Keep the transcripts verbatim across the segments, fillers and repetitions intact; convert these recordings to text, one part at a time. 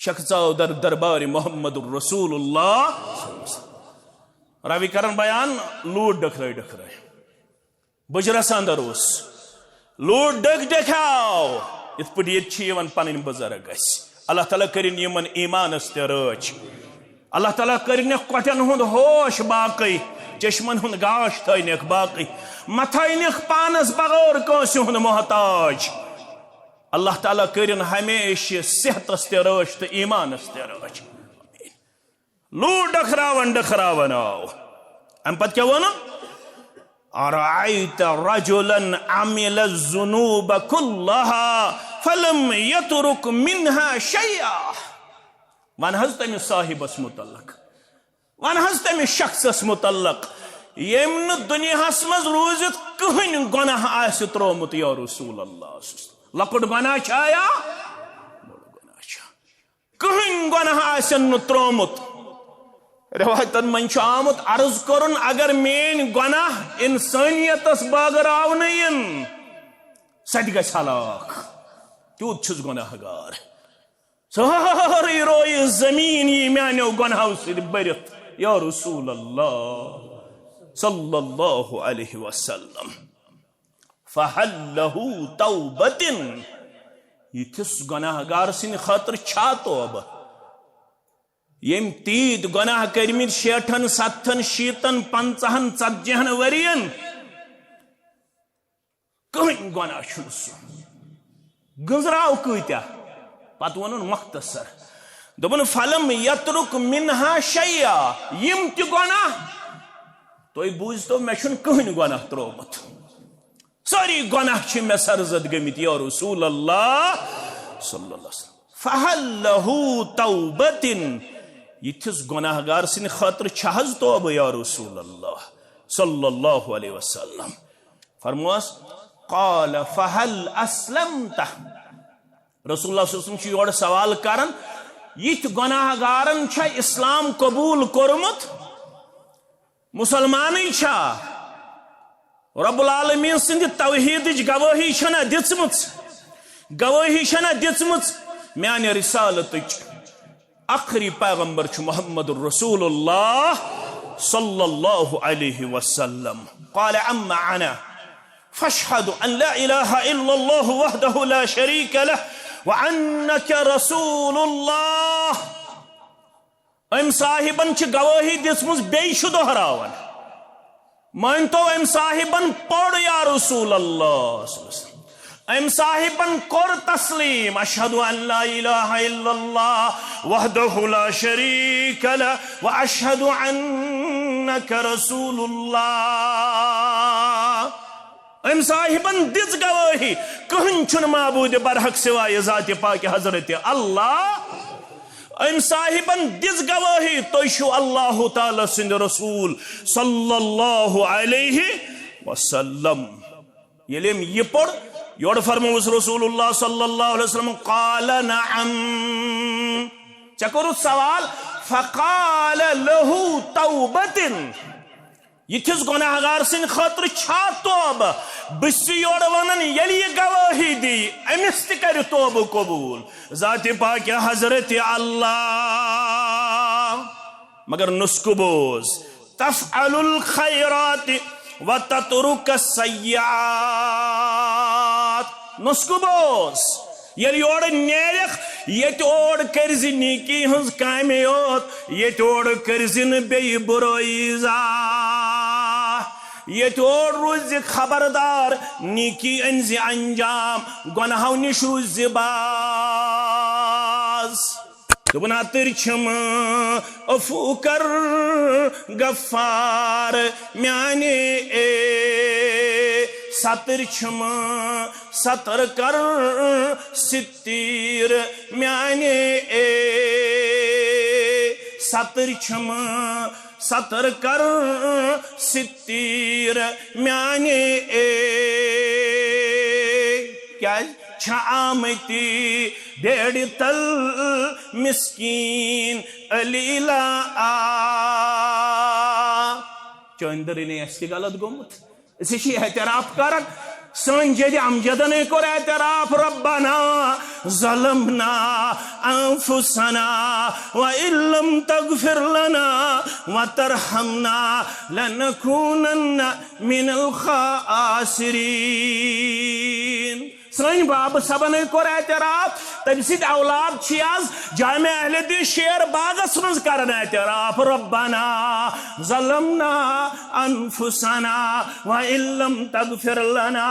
چکھ ژاو در دربار محمد رسول اللہ۔ راوی کرن بیان، لوٗٹھ ڈٔکھرٲے ڈٔکھرٲے۔ بُجرس اندر اوس۔ لوٗٹھ ڈٔکھ ڈٔکھ آو۔ یِتھ پٲٹھۍ ییٚتہِ چھِ یِوان پنٕنۍ بُزرگ اَسہِ۔ اللہ تعالیٰ کٔرِن یِمن ایٖمانس تہِ رٲچھ۔ اللہ تعالیٰ کٔرِنکھ کۄٹھٮ۪ن ہُنٛد ہوش باقٕے، چشمن ہُنٛد گاش تھٲینکھ باقٕے، مہ تھٲینکھ پانس بغٲر کٲنٛسہِ ہُنٛد محتاج۔ اللہ تعالیٰ کٔرِن ہمیشہِ صحتس تہِ رٲچھ تہٕ ایٖمانس تہِ رٲچھ۔ لوٗٹھ ڈٔکھراوان ڈٔکھراوان آو۔ اَمہِ پتہٕ کیٛاہ ووٚنُن؟ "أرأيت رجلا عمل الذنوب كلها فلم يترك منها شيئا۔" وَن حظ تٔمِس صاحبس مُتعلق، وَن حظ تٔمِس شخصس مُتعلق، ییٚمۍ نہٕ دُنیاہس منٛز روٗزِتھ کٕہٕنۍ گۄناہ آسہِ ترٛوومُت، یا رسول اللہ۔ لۄکُٹ گۄناہ چھا یا بوٚڑ گۄناہ چھا؟ کٕہٕنۍ گۄناہ آسن نہٕ ترٛوومُت۔ رٮ۪وایتن منٛز چھُ آمُت عرض کرُن، اگر میٲنۍ گۄناہ انسٲنیتس بٲگراونہٕ یِن، سۄ تہِ گژھِ ہلاک۔ تیوٗت چھُس گۄناہ گار۔ سٲرٕے رویہِ زٔمیٖن یی میانیو گۄناہو سۭتۍ بٔرِتھ، یا رسول اللہ صلی اللہ علیہ وسلم۔ فہل لہ توبۃ، یِتھِس گۄناہ گار سٕنٛدِ خٲطرٕ چھا توبہٕ؟ ییٚمۍ تیٖتۍ گۄناہ کٔرمٕتۍ شیٹھن، ستتھن، شیٖتن، پنٛژاہن، ژتجی ہن ؤرین، کٕہٕنۍ گۄناہ چھُنہٕ سُہ۔ گٔنزراو کۭتیاہ؟ پتہٕ ووٚنُن مختصر، دوٚپُن، "فلم یترک منہا شیئا"، یِم تہِ گۄناہ، تُہۍ بوٗزتو، مےٚ چھُنہٕ کٕہٕنۍ گۄناہ ترٛوومُت۔ سٲری گۄناہ چھِ مےٚ سرزد گٔمٕتۍ، یا رسول اللہ صلی اللہ علیہ وسلم۔ فہل لہ توبۃ، یِتھِس گۄناہ گار سٕنٛدِ خٲطرٕ چھا حظ توبہٕ، یا رسول اللہ صلی اللہ علیہ وسلم؟ فرموس، قال فہل اسلمت؟ رسول اللہ صلی اللہ علیہ وسلم چھُ یورٕ سوال کران، یِتھۍ گۄناہ گارن چھا اسلام قبول کوٚرمُت؟ مسلمانٕے چھا؟ رب العالمین سٕنٛدِ توحیدٕچ گوٲہی چھنا دِژمٕژ؟ گوٲہی چھنا دِژمٕژ میانہِ رسالتٕچ؟ آخری پیغمبر چھُ محمد رسول اللہ صلی اللہ علیہ وسلم۔ قال اما انا فاشهد ان لا اله الا الله وحده لا شريك له وانك رسول الله۔ أمۍ صاحبن چھِ گوٲہی دِژمٕژ، بیٚیہِ چھُ دۄہراوان۔ مٲنۍ تو، أمۍ صاحبن پوٚر یا رسول اللہ صلی اللہ علیہ وسلم۔ أمۍ صاحبن کوٚر تسلیم، اشہد ان لا الہ الا اللہ وحدہ لا شریک لہ و اشہد انک رسول اللہ۔ أمۍ صاحبن دِژ گوٲہی، کٕہٕنۍ چھُنہٕ معبوٗدِ برحق سوائے ذاتِ پاکِ حضرت اللہ۔ أمۍ صاحبن دِژ گوٲہی، تُہۍ چھِو اللہ تعالیٰ سٕنٛدِ رسول صلی اللہ علیہ وسلم۔ ییٚلہِ أمۍ یہِ پوٚر، یورٕ فرمووُس رسول اللہ صلی اللہ علیہ وسلم، قال نعم۔ ژےٚ کوٚرُتھ سوال، فقال لہ توبۃ۔ یِتھِس گۄناہ گار سٕنٛدِ خٲطرٕ چھا توبہٕ؟ بہٕ چھُس یورٕ وَنان، ییٚلہِ یہِ گوٲہی دی، أمِس تہِ کَرِ توبہٕ قبوٗل۔ ذاتِ پاکہِ حضرت اللہ۔ مگر نسخہٕ بوز، تفعل الخیرات و تترک السیئات۔ نسخہٕ بوز۔ ییٚلہِ یورٕ نیرکھ، ییٚتہِ اورٕ کٔرزِ نیکی ہٕنٛز کامے یوت، ییٚتہِ اورٕ کٔرزِ نہٕ بیٚیہِ بُرٲیی زانٛہہ۔ ییٚتہِ اورٕ روٗزِ خبردار، نیکی أنزِ انجام، گۄناہو نِش روٗزِ باز۔ دوٚپُن، "اتٕرۍ چھِم عفو کر غفار میانے اے، ستٕرۍ چھِم ستر کر ستیر میانے اے، ستٕرۍ چھِم ستر کر ستیر میانے اے۔" کیٛازِ؟ چھِ آمٕتۍ بیڑِ تل مسکین علی لا آ۔ چٲنۍ دٔرٕے نے اَسہِ تہِ غلط گوٚمُت۔ أسۍ چھِ اعتراف کران، سٲنۍ جدِ امجدن کوٚر اعتراف، ربنا ظلمنا انفسنا وان لم تغفر لنا وترحمنا لنکونن من الخاسرین۔ سٲنۍ بابہٕ صٲبن کوٚر اعتراف، تٔمۍ سٕنٛدۍ اولاد چھِ آز جامع اہل حدیث شیر باغس منٛز کران اعتراف، ربنا ظلمنا انفسنا وان لم تغفر لنا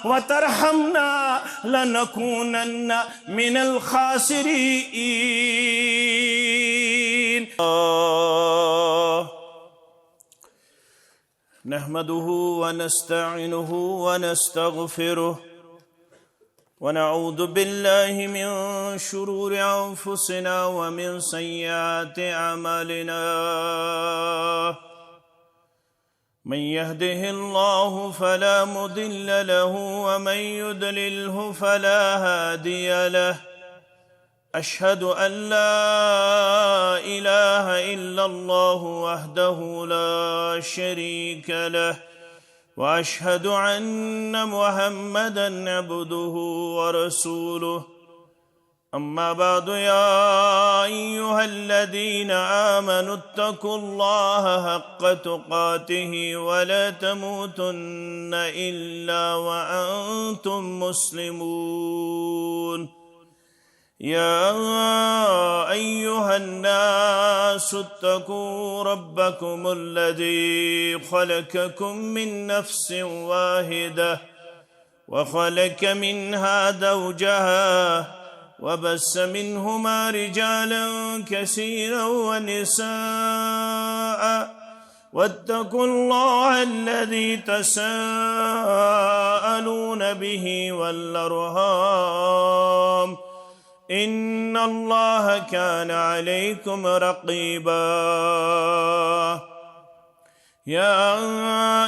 وترحمنا لنکونن من الخاسرین۔ نحمده ونستعينه ونستغفره، ونعوذ بالله من شرور أنفسنا ومن سيئات أعمالنا. من يهده الله فلا مضل له، ومن يضلله فلا هادي له. أشهد أن لا إله إلا الله وحده لا شريك له، وأشهد أن محمدا عبده ورسوله. أما بعد، يا أيها الذين آمنوا اتقوا الله حق تقاته ولا تموتن إلا وأنتم مسلمون. يا أيها الناس اتقوا ربكم الذي خلقكم من نفس واحدة وخلق منها زوجها وبث منهما رجالا كثيرا ونساء، واتقوا الله الذي تساءلون به والأرحام، إن الله كان عليكم رقيبا. يا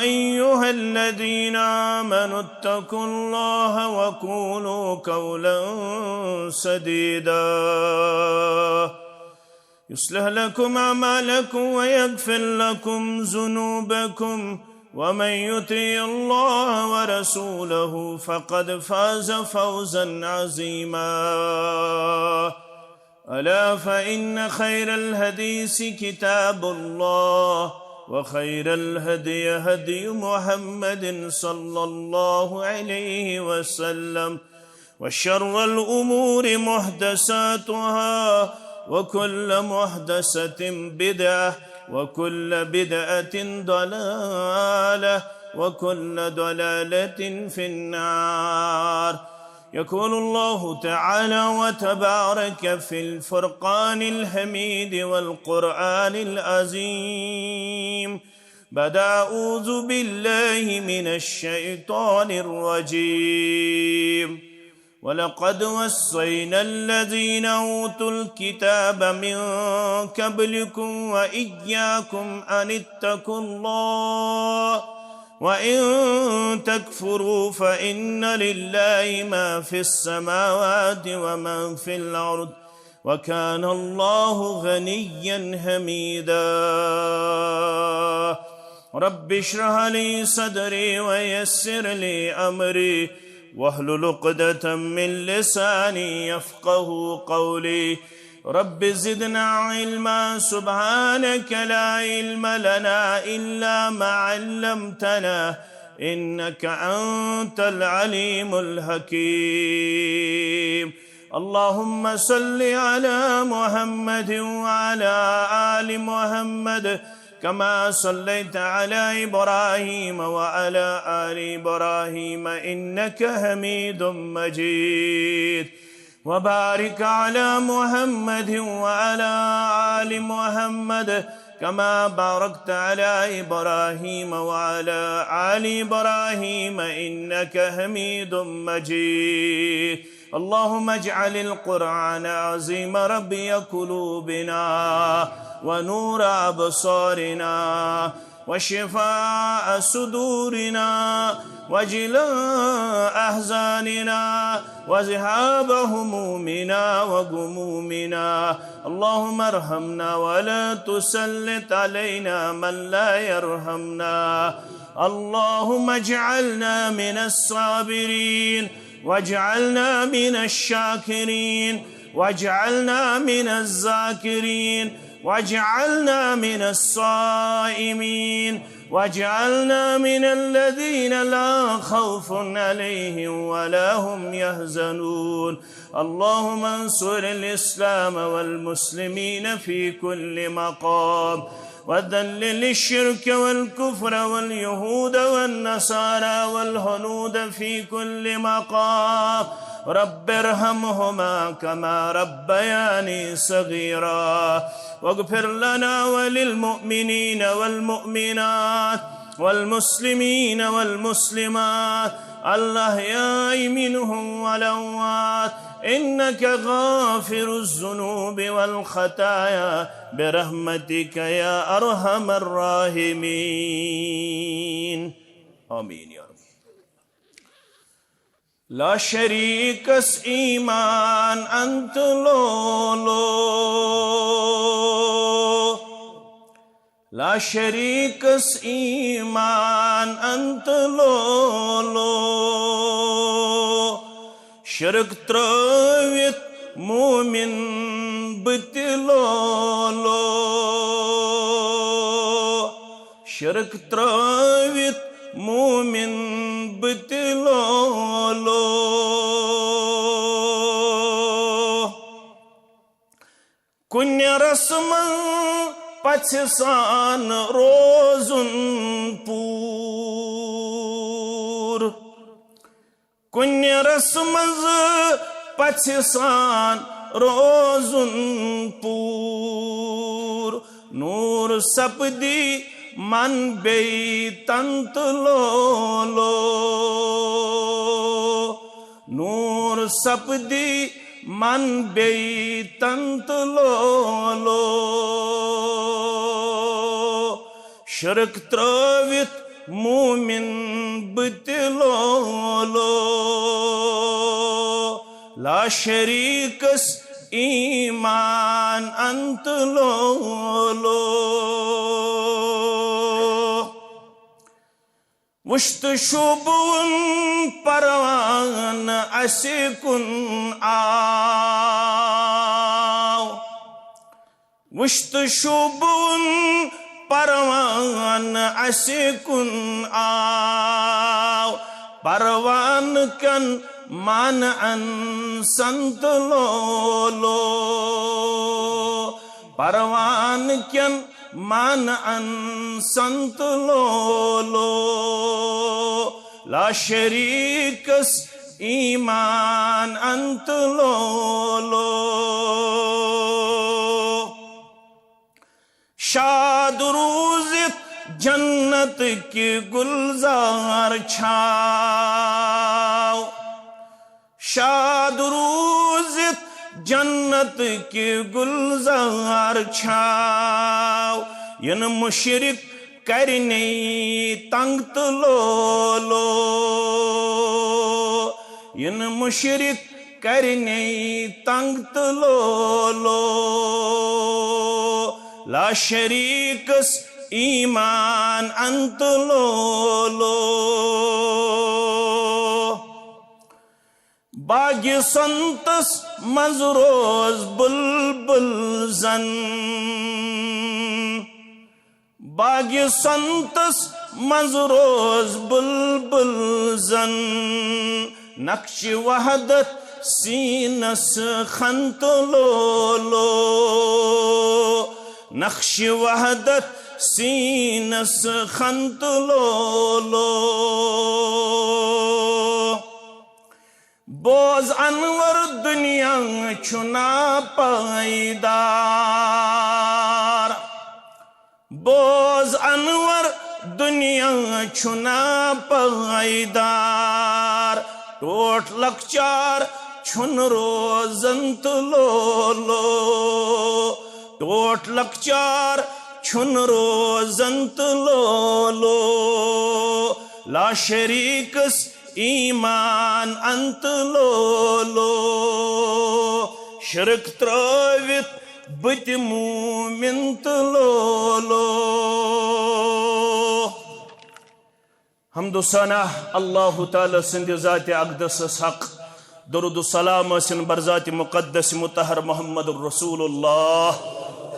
أيها الذين آمنوا اتقوا الله وقولوا قولا سديدا، يصلح لكم أعمالكم ويغفر لكم ذنوبكم، ومن يطع الله ورسوله فقد فاز فوزا عظيما. ألا فإن خير الحديث كتاب الله، وخير الهدي هدي محمد صلى الله عليه وسلم، وشر الأمور محدثاتها، وكل محدثة بدعة، وكل بدعة ضلالة، وكل ضلالة في النار. يقول الله تعالى وتبارك في الفرقان الحميد والقرآن العظيم بعد أعوذ بالله من الشيطان الرجيم. ولقد وصينا الذين أوتوا الكتاب من قبلكم وإياكم أن اتقوا الله، وإن تكفروا فإن لله ما في السماوات وما في الأرض، وكان الله غنيا حميدا. رب اشرح لي صدري ويسر لي أمري واحلل عقدة من لساني يفقه قولي. رب زدنا علما، سبحانك لا علم لنا إلا ما علمتنا، إنك أنت العليم الحكيم. اللهم صل على محمد وعلى آل محمد كما صليت على إبراهيم وعلى آل إبراهيم إنك حميد مجيد. وبارك على محمد وعلى آل محمد كما باركت على إبراهيم وعلى آل إبراهيم إنك حميد مجيد. اللهم اجعل القرآن العظيم ربيع قلوبنا ونور أبصارنا وشفاء صدورنا وجلاء أحزاننا وذهاب همومنا وغمومنا. اللهم ارحمنا ولا تسلط علينا من لا يرحمنا. اللهم اجعلنا من الصابرين، واجعلنا من الشاكرين، واجعلنا من الذاكرين، واجعلنا من الصائمين، واجعلنا من الذين لا خوف عليهم ولا هم يحزنون. اللهم انصر الإسلام والمسلمين في كل مقام، وذلل الشرك والكفر واليهود والنصارى والهنود في كل مقام. رب ارحمهما كما ربياني صغيرا، واغفر لنا وللمؤمنين والمؤمنات والمسلمين والمسلمات الأحياء منهم والأموات، إنك غافر الذنوب والخطايا برحمتك يا أرحم الراحمين. آمين يا رب. لا شریکس ایمان انت لولو، لا شریکس ایمان انت لولو، شرک ترٲوِتھ مومن بہٕ تہِ لولو، شرک ترٲوِتھ مومن بہٕ تہِ لولو۔ کُنہِ رسمن پژھِ سان روزُن پوٗر، کُنہِ رسمن پژھِ سان روزُن پوٗر۔ نوٗر سپدی من بیٚیہِ تن تہٕ لولو، نوٗر سپدی من بیٚیہِ تن تہٕ لولو، شرک ترٲوِتھ مومن بہٕ تہِ لولو۔ لا شریکس ایمان انت لولو۔ وُچھ تہٕ شوٗبوُن پروانہٕ اَسہِ کُن آو، وُچھ تہٕ شوٗبوُن پروانہٕ اَسہِ کُن آو۔ پروانہٕ کٮ۪ن معنن سنت لولو، پروانہٕ کٮ۪ن معنن سنت لولو، لا شریکس ایمان انت لولو۔ شاد روٗزِتھ جنت کہِ گُلزار چھاو، شاد روٗزِتھ جنت کہِ گُلزار چھاو۔ یِنہٕ مُشرِک کرِ نے تنگ تہٕ لولو، یِنہٕ مُشرِک کرِ نے تنگ تہٕ لولو، لا شریکس ایمان انت لولو۔ باغِ سنتس منٛز روز بلبل زن، باغِ سنتس منٛز روز بلبل زن، نقشِ وحدت سیٖنس خنت لولو، نقشِ وحدت سیٖنس خنت لولو۔ بوز انور دنیا چھُ ناپٲیدار، بوز انور دنیا چھُ ناپٲیدار۔ ٹوٹھ لۄکچار چھُنہٕ روزان تہٕ لولو، ٹوٹھ لۄکچار چھُنہٕ روزان تہٕ لولو، لا شریکس ایمان انت لولو، شرک ترٲوِتھ بہٕ تہِ مومن تہٕ لولو۔ حمد و ثنا اللہ تعالیٰ سٕنٛدِ ذاتِ اقدسس حق، درود و سلام ٲسِن بر ذاتِ مقدس مطہر محمد رسول اللہ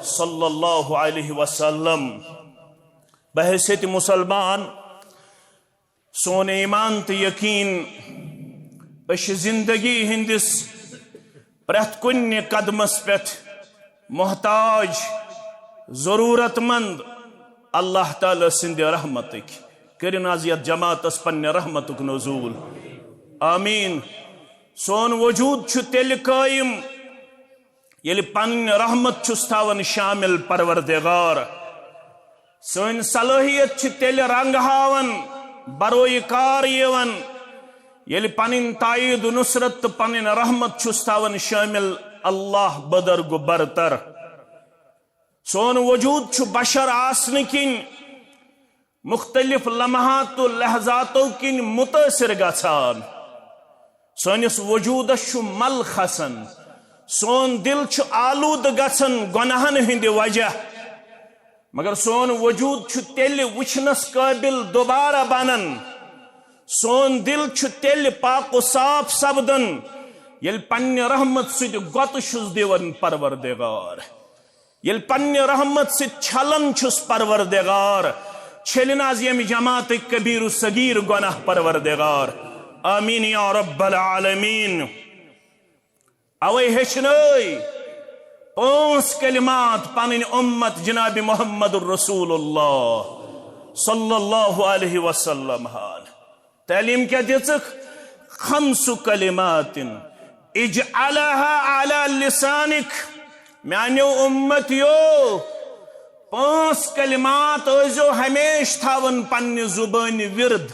صلی اللہ علیہ وسلم۔ بحیثیت مسلمان، سون ایمان تہٕ یقین، أسۍ چھِ زندگی ہٕنٛدِس پرٛٮ۪تھ کُنہِ قدمس پٮ۪ٹھ محتاج، ضروٗرت مند اللہ تعالیٰ سٕنٛدِ رحمتٕکۍ۔ کٔرِن از یتھ جماعتس پننہِ رحمتُک نزول۔ آمین۔ سون وجود چھُ تیٚلہِ قٲیِم، ییٚلہِ پنٕنۍ رحمت چھُس تھاوان شامل پروردگار۔ سٲنۍ صلٲحیت چھِ تیٚلہِ رنگ ہاوان، برویہِ کار یِوان، ییٚلہِ پنٕنۍ تائید و نصرت تہٕ پنٕنۍ رحمت چھُس تھاوان شامل اللہ بدرگ و برتر۔ سون وجود چھُ بشر آسنہٕ کِنۍ مختلف لمحات و لحظاتو کِنۍ متٲثر گژھان۔ سٲنِس وجودس چھُ مل کھسان، سون دل چھُ آلودٕ گژھان گۄناہن ہٕنٛدِ وجہ۔ مگر سون وجود چھُ تیٚلہِ وٕچھنس قٲبل دوبارہ بنان، سون دل چھُ تیٚلہِ پاک و صاف سپدان، ییٚلہِ پننہِ رحمت سۭتۍ گۄتہٕ چھُس دِوان پروردگار، ییٚلہِ پننہِ رحمت سۭتۍ چھلان چھُس پروردگار۔ چھٔلِن از ییٚمہِ جماعتٕکۍ کبیر و صغیر گۄناہ پروردگار۔ آمین یا رب العالمین۔ اوے ہیٚچھنٲے پانٛژھ کلمات پنٕنۍ امت جناب محمد رسول اللہ صلی اللہ علیہ وسلم ہن۔ تعلیم کیا دِژٕکھ؟ خمس کلمات اجعلها على لسانك۔ میانیو امتیو، پانٛژھ کلمات ٲسۍزیو ہمیشہ تھاوان پننہِ زبٲنہِ ورد۔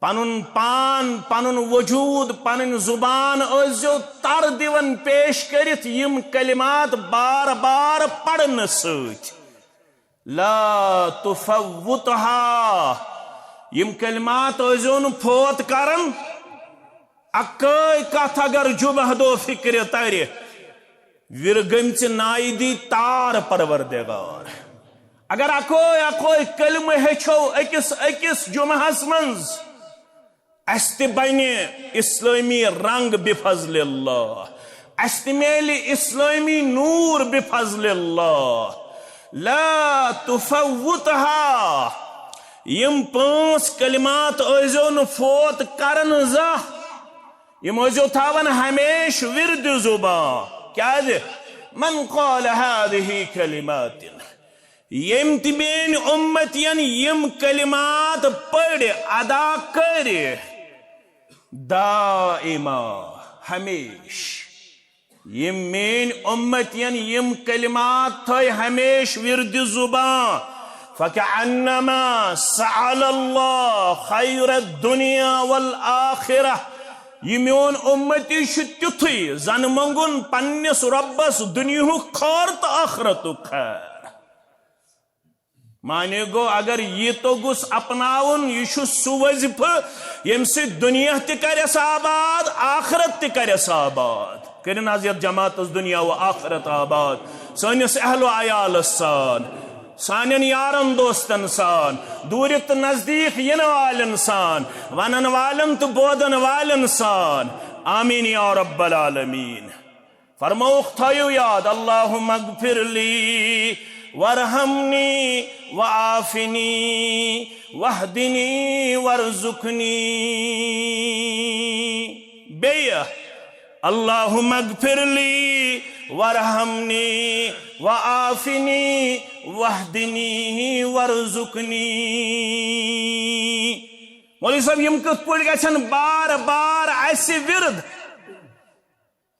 پنُن پان، پنُن وجود، پنٕنۍ زبان ٲسۍزیو تر دِوان پیش کٔرِتھ یِم کلمات بار بار پرنہٕ سۭتۍ۔ لا تفوتها۔ یِم کلمات ٲسۍزیو نہٕ فوت کران۔ اکٲے کتھ اگر جمعہ دۄہ فکرِ ترِ، وِرٕ گٔمژِ نایہِ دی تار پروردگار۔ اگر اکوے اکوے کلمہٕ ہیٚچھو أکِس أکِس جمعہس منٛز، اسہِ تہِ بنہِ اسلٲمی رنگ بفضل اللہ، اسہِ تہِ میلہِ اسلٲمی نور بفضل اللہ۔ لا تفوتها۔ یِم پانٛژھ کلمات ٲسۍزیو نہٕ فوت کران زانٛہہ۔ یِم ٲسۍزیو تھاوان ہمیشہ ورد زبان۔ کیازِ؟ من قال هذه كلمات۔ ییٚمۍ تہِ میٲنۍ امتین یِم کلمات پٔرۍ، ادا کٔرۍ، دائما، ہمیشہ۔ یِم میٲنۍ امتین یِم کلمات تھٲے ہمیشہ ورد زبان، فکأنما سأل اللہ خیر الدنیا والآخرہ۔ یہِ میون امتی چھُ تیُتھُے زن مونگُن پننِس رۄبس دُنیاہُک خٲر تہٕ ٲخرتُک خٲر۔ معنی گوٚو، اگر یہِ توٚگُس اپناوُن، یہِ چھُ سُہ وظیفہٕ ییٚمہِ سۭتۍ دُنیا تہِ کرٮ۪س آباد، آخرت تہِ کرٮ۪س آباد۔ کٔرِن حظ یتھ جماعتس دُنیا و آخرت آباد، سٲنِس اہل و عیالس سان، سانٮ۪ن یارن دوستن سان، دوٗرِ تہٕ نزدیٖک یِنہٕ والٮ۪ن سان، ونن والٮ۪ن تہٕ بوزن والٮ۪ن سان۔ آمین یا رب العالمین۔ فرمووُکھ، تھٲیِو یاد، اللہم اغفر لی وارحمنی وعافنی واہدنی وارزقنی۔ بیٚیہِ، اللہم اغفر لی وارحمنی وعافنی واہدنی وارزقنی۔ مولوی صٲب، یِم کِتھ پٲٹھۍ گژھن بار بار اسہِ ورد؟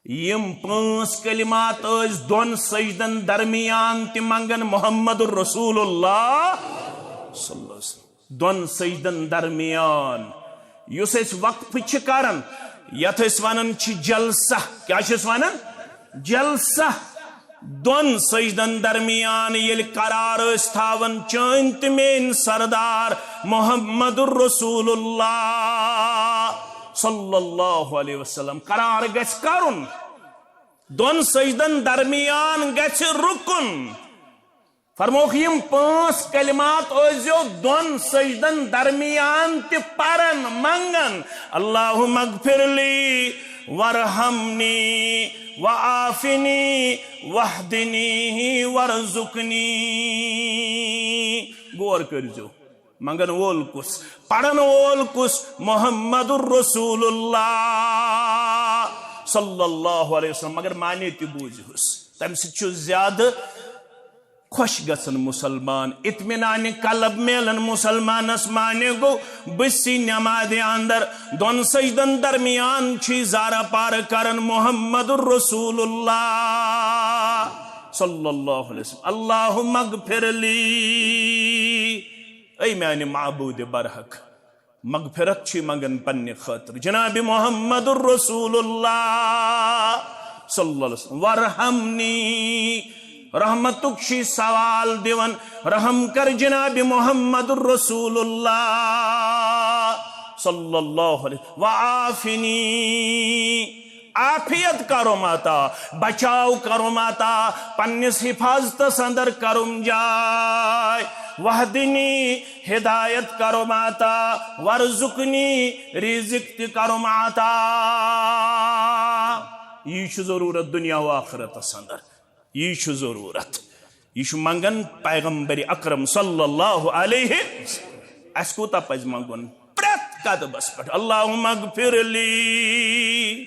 یِم پانٛژھ کلمات ٲسۍ دۄن سجدن درمیان تہِ منگان محمد رسول اللہ صلی اللہ علیہ وسلم۔ دۄن سجدن درمیان یُس أسۍ وقفہٕ چھِ کران، یتھ أسۍ ونان چھِ جلسہ۔ کیٛاہ چھِ أسۍ ونان؟ جلسہ۔ دۄن سجدن درمیان ییٚلہِ قرار ٲسۍ تھاوان چٲنۍ تہٕ میٲنۍ سردار محمد رسول اللہ صلی اللہ علیہ وسلم، قرار گژھِ کرُن، دۄن سجدن درمیان گژھِ رُکُن۔ فرموکھ، یِم پانٛژھ کلمات ٲسۍزیو دۄن سجدن درمیان تہِ پران، منگان، اللہم اغفر لی وارحمنی وعافنی واہدنی وارزقنی۔ غور کٔرۍزیو، منگن وول کُس، پرن وول کُس؟ محمد رسول اللہ صلی اللہ علیہ وسلم۔ مگر معنی تہِ بوٗزِہُس، تمہِ سۭتۍ چھُ زیادٕ خۄش گژھن مسلمان، اطمینان قلب میلن مسلمانس۔ معنی گوٚو، بٔژھِ نمازِ اندر دۄن سجدن درمیان چھُ زارہ پار کران محمد رسول اللہ صلی اللہ علیہ وسلم۔ اللہم اغفر لی، اے میانہِ معبود برحق، مغفرت چھ منگن پننہِ خٲطرٕ جناب محمد رسول اللہ صلی اللہ علیہ وسلم۔ وارحمنی، رحمتک چھ سوال دِوان، رحم کر جناب محمد رسول اللہ صلی اللہ علیہ وسلم۔ وعافنی، عافیت کرم عطا، بچاو کرم عطا، پننِس حفاظتس اندر کرم جاے۔ وحدنی، ہدایت کرم عطا، ورزقنی، رزق تہِ کرم عطا۔ یی چھُ ضرورت دنیا و آخرتس اندر، یی چھُ ضرورت۔ یہِ چھُ منگان پیغمبر اکرم صلی اللہ علیہ۔ اسہِ کوٗتاہ پزِ منگُن؟ پرٛٮ۪تھ قدمس پٮ۪ٹھ، اللہم اغفر لی۔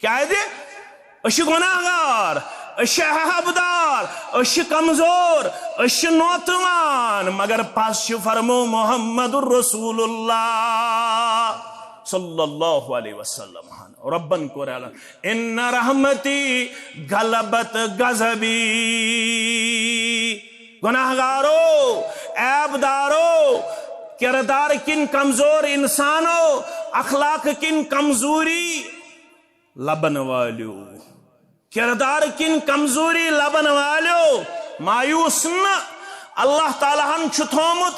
کیازِ؟ أسۍ چھِ گۄناہگار، أسۍ چھِ عیبدار، أسۍ چھِ کمزور، أسۍ چھِ نوتوان، مگر پس چھِ فرمو محمد رسول اللہ صلی اللہ علیہ وسلم۔ ربن کوٚر اعلان، ان رحمتی غلبت غضبی۔ گناہگارو، عیب دارو، کردار کن کمزور انسانو، اخلاق کن کمزوری لبن والیو، کردار کن کمزوری لبن والیو، مایوس نہ۔ اللہ تعالیٰ ہن چھُ تھومُت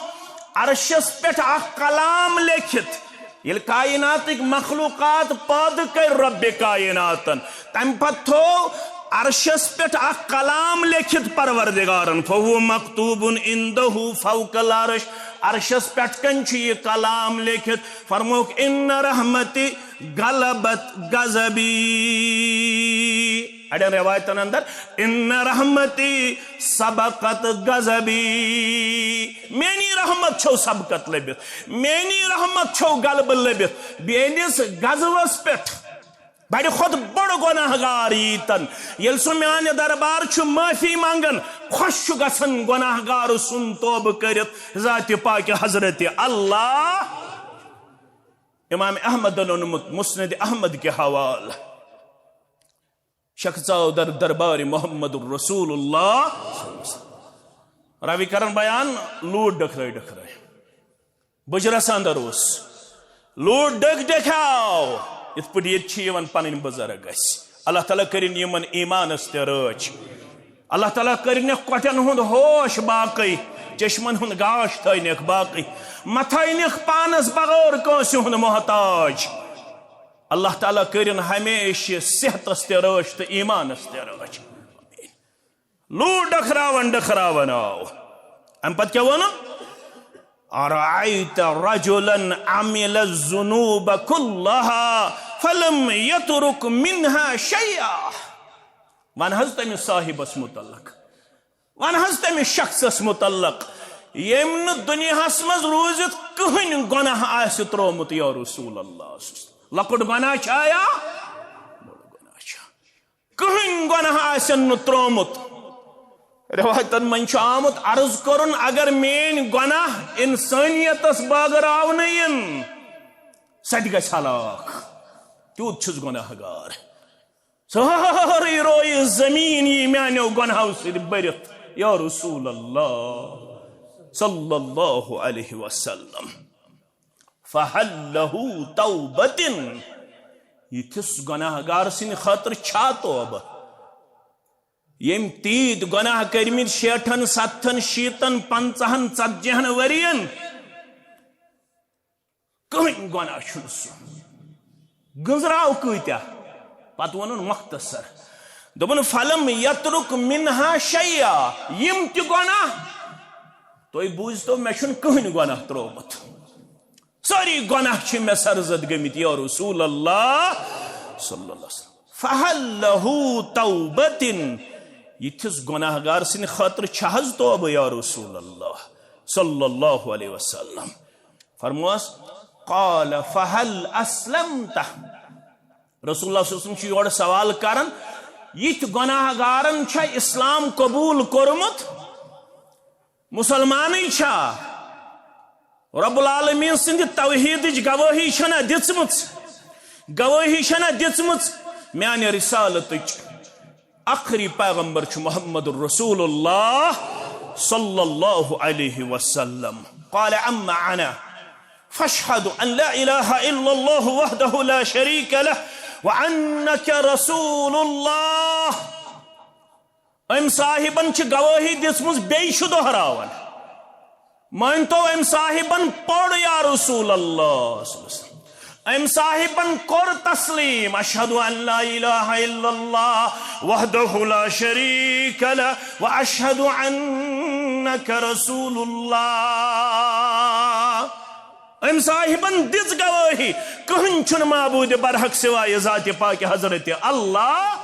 عرشس پٮ۪ٹھ اکھ کلام لیکھِتھ۔ ییٚلہِ کائناتٕکۍ مخلوقات پٲدٕ کٔرۍ رۄبِ کائناتن، تمہِ پتہٕ تھوو عرشس پٮ۪ٹھ اکھ کلام لیکھِتھ پروردگارن، فہو مکتوب عندہ فوق العرش، عرشس پٮ۪ٹھ کنۍ چھُ یہِ کلام لیکھِتھ، فرمووُکھ، ان رحمتی غلبت غضبی۔ اڑٮ۪ن روایتن اندر، ان رحمتی سبقت غضبی، میٲنی رحمت چھو سبقت لٔبِتھ، میٲنی رحمت چھو غلبہ لٔبِتھ میٲنِس غضبس پٮ۪ٹھ۔ بڑِ کھۄتہٕ بوٚڑ گۄناہ گار ییٖتن، ییٚلہِ سُہ میانہِ دربار چھُ معٲفی منگان، خۄش چھُ گژھان گۄناہ گار سُنٛد توبہٕ کٔرِتھ ذاتِ پاکہِ حضرت اللہ۔ امام احمدن اوٚنمُت مسند احمد کہِ حوالہٕ۔ شخص آو در دربار محمد رسول اللہ۔ راوی کرن بیان، لوٗٹھ ڈکھرٲے ڈکھرٲے۔ بجرس اندر اوس۔ لوٗٹھ ڈٔکھ ڈٔکھ آو۔ یِتھ پٲٹھۍ ییٚتہِ چھِ یِوان پنٕنۍ بُزرگ اَسہِ۔ اللہ تعالیٰ کٔرِن یِمن ایٖمانس تہِ رٲچھ۔ اللہ تعالیٰ کٔرِنکھ کۄٹھٮ۪ن ہُنٛد ہوش باقٕے، چشمن ہُنٛد گاش تھٲینکھ باقٕے، مہ تھٲینکھ پانس بغٲر کٲنٛسہِ ہُنٛد محتاج۔ اللہ تعالیٰ کٔرِن ہمیشہِ صحتس تہِ رٲچھ تہٕ ایٖمانس تہِ رٲچھ۔ لوٗٹھ ڈکھراوان ڈکھراوان آو۔ امہِ پتہٕ کیٛاہ ووٚن؟ ارأیت رجلا عمل الذنوب كلها فلم يترك منها شيئا۔ ون حظ تٔمِس صاحبس متعلق، ون حظ تٔمِس شخصس متعلق، ییٚمۍ نہٕ دُنیاہس منٛز روٗزِتھ کٕہٕنۍ گۄناہ آسہِ ترٛوومُت، یا رسول اللہ۔ لۄکُٹ گۄناہ چھا یا بوٚڑ گۄناہ چھا؟ کٕہٕنۍ گۄناہ آسن نہٕ ترٛوومُت۔ رٮ۪وایتن منٛز چھُ آمُت، عرض کوٚرُن، اگر میٲنۍ گۄناہ انسٲنیتس بٲگراونہٕ یِن، سۄ تہِ گژھِ ہلاک۔ تیوٗت چھُس گۄناہ گار۔ سٲرٕے رویہِ زٔمیٖن یی میانیو گۄناہو سۭتۍ بٔرِتھ، یا رسول اللہ صلی اللہ علیہ وسلم۔ فہل لہ توبۃ، یِتھِس گۄناہ گار سٕنٛدِ خٲطرٕ چھا توبہٕ؟ ییٚمۍ تیٖتۍ گۄناہ کٔرمٕتۍ شیٹھن، ستتھن، شیٖتن، پنژاہن، ژتجی ہن ؤرین، کٕہٕنۍ گۄناہ چھُنہٕ سُہ۔ گٔنزراو کۭتیاہ؟ پتہٕ ووٚنُن مختصر، دوٚپُن، فلم یترک منہا شیئا، یِم تہِ گۄناہ تُہۍ بوٗزتو، مےٚ چھُنہٕ کٕہٕنۍ گۄناہ ترٛوومُت، سٲری گۄناہ چھِ مےٚ سرزد گٔمٕتۍ، یا رسول اللہ صلی اللہ علیہ وسلم۔ فہل لہو توبتن، یِتھِس گۄناہ گار سٕنٛدِ خٲطرٕ چھِ حظ توبہٕ، یا رسول اللہ صلی اللہ علیہ وسلم؟ فرموس، قال فہل اسلمت؟ رسول اللہ صلی اللہ علیہ وسلم چھُ یورٕ سوال کران، یِتھۍ گۄناہ گارن چھا اسلام قبول کوٚرمُت؟ مسلمانٕے چھا؟ رب العالمین سٕنٛدِ توحیدٕچ گوٲہی چھنا دِژمٕژ؟ گوٲہی چھنا دِژمٕژ میانہِ رسالتٕچ؟ آخری پیغمبر چھُ محمد رسول اللہ صلی اللہ علیہ وسلم۔ قال اما انا فاشهد ان لا اله الا الله وحده لا شريك له وانك رسول الله۔ أمۍ صاحبن چھِ گوٲہی دِژمٕژ، بیٚیہِ چھُ دۄہراوان۔ مٲنۍ تو، أمۍ صاحبن پوٚر یا رسول اللہ صلی اللہ علیہ وسلم۔ أمۍ صاحبن کوٚر تسلیم، اشہد ان لا الہ الا اللہ وحدہ لا شریک لہ و اشہد انک رسول اللہ۔ أمۍ صاحبن دِژ گوٲہی، کٕہٕنۍ چھُنہٕ معبود برحق سوائے ذات پاک حضرت اللہ۔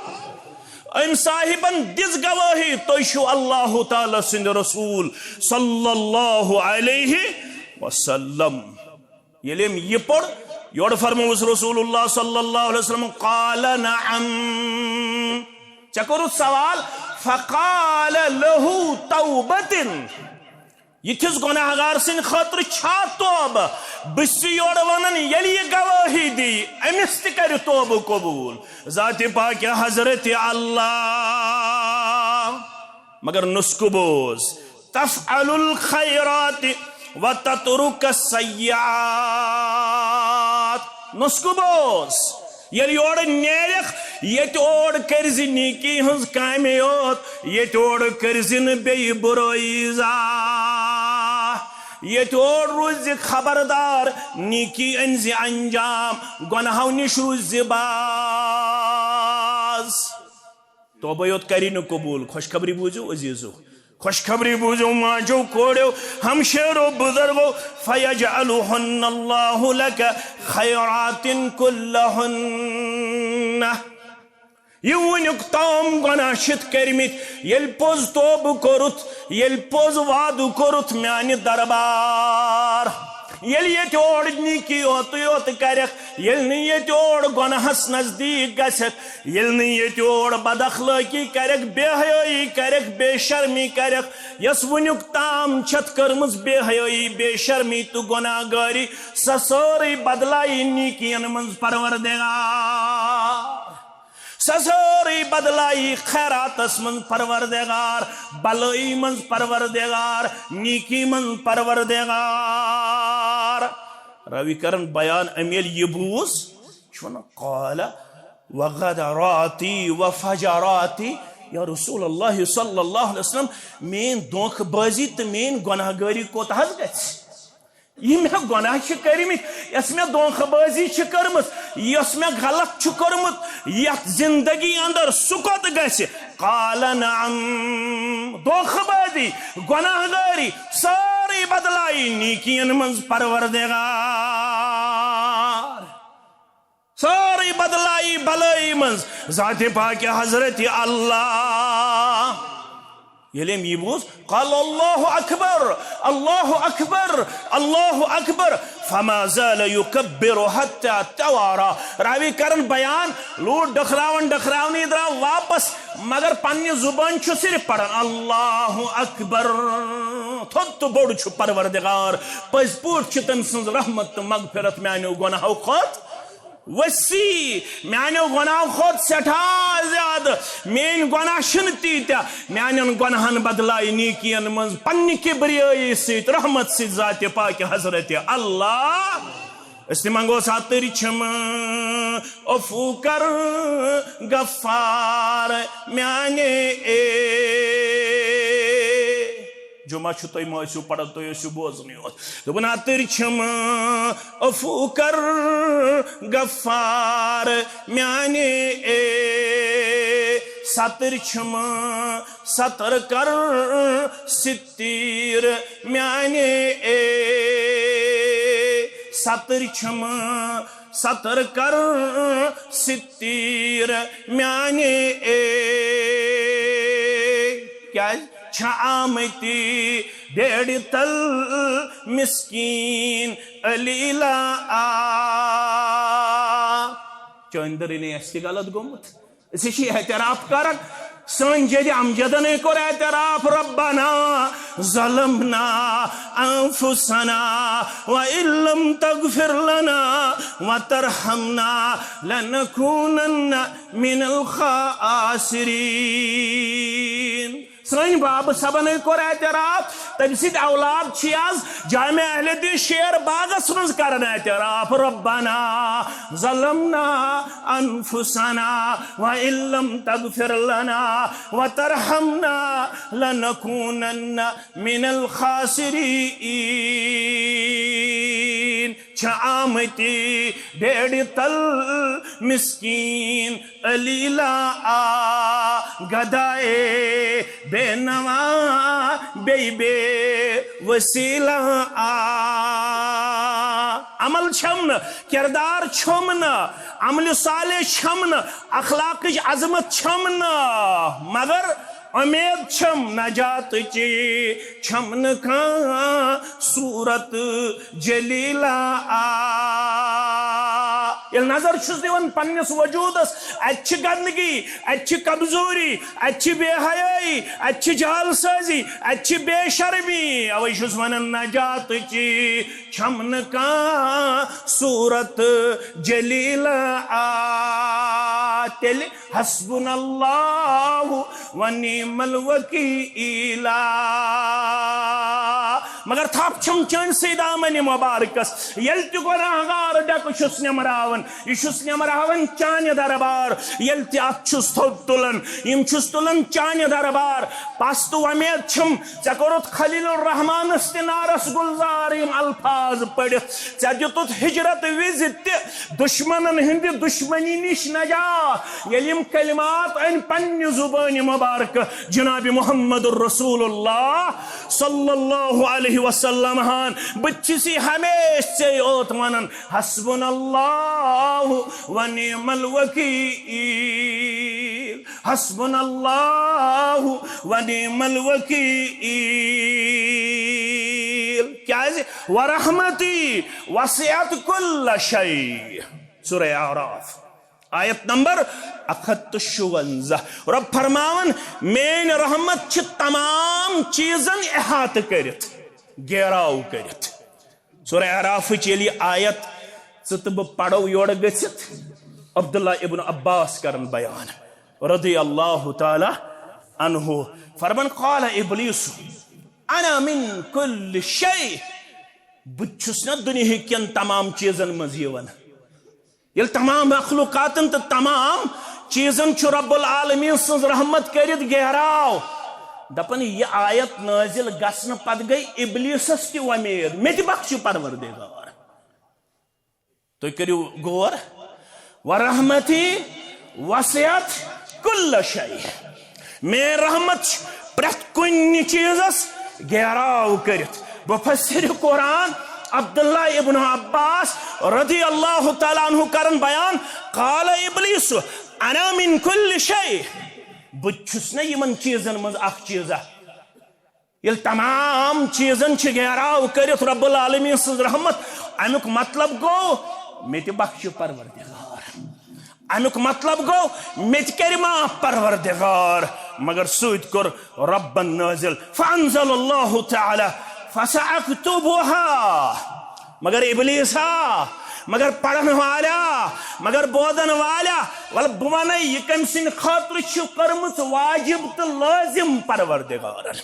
أمۍ صاحبن دِژ گوٲہی، تُہۍ چھِو اللہ تعالیٰ سٕنٛدۍ رسول صلی اللہ علیہ وسلم۔ ییٚلہِ أمۍ یہِ پوٚر، یورٕ فرمووُس رسول اللہ صلی اللہ علیہ وسلم، قال نعم۔ ژےٚ کوٚرُتھ سوال، فقال لہو توبتن۔ یِتھِس گۄناہ گار سٕنٛدِ خٲطرٕ چھا توبہٕ؟ بہٕ چھُس یورٕ وَنان، ییٚلہِ یہِ گوٲہی دی، أمِس تہِ کَرِ توبہٕ قبوٗل ذاتِ پاکہِ حضرت اللہ۔ مگر نسخہٕ بوز، تفعل الخیرات و تترک السیئات۔ نسخہٕ بوز، ییٚلہِ یورٕ نیرکھ، ییٚتہِ اورٕ کٔرۍ زِ نیکی ہٕنٛز کامے یوت، ییٚتہِ اورٕ کٔرۍ زِ نہٕ بیٚیہِ بُرٲیی زانٛہہ۔ ییٚتہِ اورٕ روٗزِ خبردار، نیکی أنۍ زِ انجام، گۄناہو نِش روٗزِ باز۔ توبہ یوت کری نہٕ قبول۔ خوشخبری بوٗزِو عزیزو، خوشخبری بوٗزِو ماجو کوڑیو، ہمشیرو بزرگو، فیجعلہن اللہ لک خیرات کلہن۔ یہِ وُنیُک تام گۄناہ چھِتھ کٔرمٕتۍ، ییٚلہِ پوٚز توبہٕ کوٚرُتھ، ییٚلہِ پوٚز وعدٕ کوٚرُتھ میانہِ دربار، ییٚلہِ ییٚتہِ اورٕ نیکی یوتُے یوت کرکھ، ییٚلہِ نہٕ ییٚتہِ اورٕ گۄناہس نزدیٖک گژھکھ، ییٚلہِ نہٕ ییٚتہِ اورٕ بد اخلٲقی کرکھ، بے حیٲیی کرکھ، بے شرمی کرکھ، یۄس وُنیُک تام چھتھ کٔرمٕژ بے حیٲیی، بے شرمی تہٕ گۄناہ گٲری، سۄ سٲرٕے بدلایی نیکین منٛز پروردگار۔ سۄ سٲرٕے بدلایی خیراتس منٛز پروردگار، بلٲیی منٛز پروردگار، نیکی منٛز پروردگار۔ راوی کرن بیان، أمۍ ییٚلہِ یہِ بوٗز، چھُ وَنان، قال وغدراتی وفجراتی، یا رسول اللہ صلی اللہ علیہ وسلم، میٲنۍ دھوکہٕ بازی تہٕ میٲنۍ گۄناہ گٲری کوٚت حظ گژھِ؟ یہِ مےٚ گۄناہ چھِ کٔرمٕتۍ، یۄس مےٚ دھوکہٕ بازی چھِ کٔرمٕژ، یۄس مےٚ غلط چھُ کوٚرمُت یتھ زندگی اندر، سُہ کوٚت گژھِ؟ قال نعم، دھوکہٕ بازی، گۄناہ گٲری، سٲرٕے بدلایی نیکین منٛز پروردگار۔ سٲرٕے بدلایی بلٲیی منٛز ذاتِ پاکہِ حضرت اللہ۔ ییٚلہِ أمۍ یہِ بوٗز، قال اللہ اکبر، اللہ اکبر، اللہ اکبر، فما زال یکبر حتی توارا۔ راوی کرن بیان، لوٗٹھ ڈٔکھراوان ڈٔکھراونٕے درٛاو واپس، مگر پننہِ زُبٲنۍ چھُ صرف پران اللہ اکبر۔ تھوٚد تہٕ بوٚڑ چھُ پروردگار، پٔزۍ پٲٹھۍ چھِ تٔمۍ سٕنٛز رحمت تہٕ مغفرت میانیو گۄناہو کھۄتہٕ وسیع، میانیو گۄناہو کھۄتہٕ سٮ۪ٹھاہ زیادٕ۔ میٲنۍ گۄناہ چھِنہٕ تیٖتیٛاہ، میانٮ۪ن گۄناہن بدلایہِ نیکین منٛز پننہِ کبریٲیی سۭتۍ، رحمت سۭتۍ، ذاتِ پاکہِ حضرت اللہ۔ أسۍ تہِ منٛگوس اَتٕرۍ چھِم، عفو کر غفار میانے اے۔ جمعہ چھُ، تُہۍ مہ ٲسِو پران، تُہۍ ٲسِو بوزنٕے یوت۔ دوٚپُن، اَتٕرۍ چھِم، عفو کر غفار میانے اے، ستر چھم ستر کر ستیر میانے اے، ستر چھم ستر کر ستیر میانے اے۔ کیازِ چھِ آمٕتۍ بیڑِ تل مسکین علیلا آ؟ چٲنۍ دٔرٕے نے اَسہِ تہِ غلط گوٚمُت۔ أسۍ چھِ اعتراف کران، سٲنۍ جدِ امجدن ہے کوٚر اعتراف، ربنا ظلمنا انفسنا وان لم تغفر لنا وترحمنا لنکونن من الخاسرین۔ سٲنۍ بابہٕ صٲبن ہے کوٚر اعتراف، تٔمۍ سٕنٛدۍ اولاد چھِ آز جامع اہل حدیث شیر باغس منٛز کران اعتراف، ربنا ظلمنا انفسنا وان لم تغفر لنا وترحمنا لنکونن من الخاسرین۔ چھِ آمٕتۍ بیڑِ تل مسکین علیلا آ، گدائے بے نوا بے بے وسیلہ آ۔ عمل چھم نہٕ، کردار چھم نہٕ، عمل صالح چھم نہٕ، اخلاقٕچ عظمت چھم نہٕ، مگر امید چھم نجاتٕچ، چھم نہٕ کانٛہہ صورت جلیلہ آ۔ ییٚلہِ نظر چھُس دِوان پننِس وجودس، اتہِ چھِ گندگی، اتہِ چھِ کمزوری، اتہِ چھِ بے حیٲیی، اتہِ چھِ جعل سٲزی، اتہِ چھِ بے شرمی، اوے چھُس ونان نجاتٕچ چھم نہٕ کانٛہہ صورت جلیلہ آ۔ تیٚلہِ حسبنا اللہ و نعم الوکیلا۔ مگر تھپھ چھم چٲنسٕے دامنہِ مبارکس، ییٚلہِ تہِ گۄناہگار ڈٮ۪کہٕ چھُس نمراوان، یہِ چھُس نمراوان چانہِ دربار، ییٚلہِ تہِ اتھ چھُس تھوٚد تُلان، یِم چھُس تُلان چانہِ دربار۔ پس تہٕ وۄمید چھم، ژےٚ کوٚرُتھ خلیل الرحمانس تہِ نارس گلزار یِم الفاظ پٔرِتھ۔ ژےٚ دِتُتھ ہجرت وِزِ تہِ دشمنن ہٕنٛدِ دشمنی نِش نجات، ییٚلہِ یِم کلمات أنۍ پننہِ زبٲنہِ مبارکہٕ جناب محمد رسول اللہ صلی اللہ علیہ وسلم ہن۔ بہٕ تہِ چھُس یہِ ہمیشہِ ژے یوت ونان، حسبنا اللہ و نعم الوکیل، حسبنا اللہ و نعم الوکیل۔ کیازِ؟ ورحمتی وسعت کل شیء۔ سورہ اعراف، آیت نمبر اکھ ہتھ تہٕ شُونزہ۔ رب فرماوان، میٲنۍ رحمت چھِ تمام چیزن احاطہٕ کٔرِتھ، گیراو کٔرِتھ۔ سورہ اعرافٕچ ییٚلہِ یہِ آیت ژٕ تہٕ بہٕ پرو یورٕ گٔژھِتھ، عبداللہ ابن عباس کرن بیان رضی اللہ تعالی عنہ، فرمان، قال ابلیس، انا من کل شیء، بہٕ تہِ چھُس نا دُنیہٕکٮ۪ن تمام چیزن منٛز یِوان۔ ییٚلہِ تمام مخلوقاتن تہٕ تمام چیزن چھُ رب العالمین سٕنٛز رحمت کٔرِتھ گیراو، دپان، یہِ آیت نٲزِل گژھنہٕ پتہٕ گٔے ابلیسس تہِ وۄمید، مےٚ تہِ بخشہِ پروردگار۔ تُہۍ کٔرِو غور، ورحمتی وسعت کل شیء، میٲنۍ رحمت چھِ پرٛٮ۪تھ کُنہِ چیزس گیراو کٔرِتھ۔ مفسر قرآن عبداللہ ابن عباس رضی اللہ تعالیٰ عنہ کرن بیان، قال ابلیس، انا من کل شیء، بہٕ تہِ چھُس نہ یِمن چیزن منٛز اکھ چیزا۔ ییٚلہِ تمام چیزن چھِ گیراو کٔرِتھ رب العالمین سٕنٛز رحمت، امیُک مطلب گوٚو، مےٚ تہِ بخشہِ پروردگار۔ امیُک مطلب گوٚو، مےٚ تہِ کرِ معاف پروردگار۔ مگر سۭتۍ کوٚر ربن نٲزِل، فانزل اللہ تعالیٰ، فساکتبها۔ مگر ابلیسا، مگر پرن والا، مگر بوزن والا، ول بہٕ ونے، یہِ کٔمۍ سٕنٛدِ خٲطرٕ چھِ کٔرمٕژ واجب تہٕ لٲزم پروردگارن۔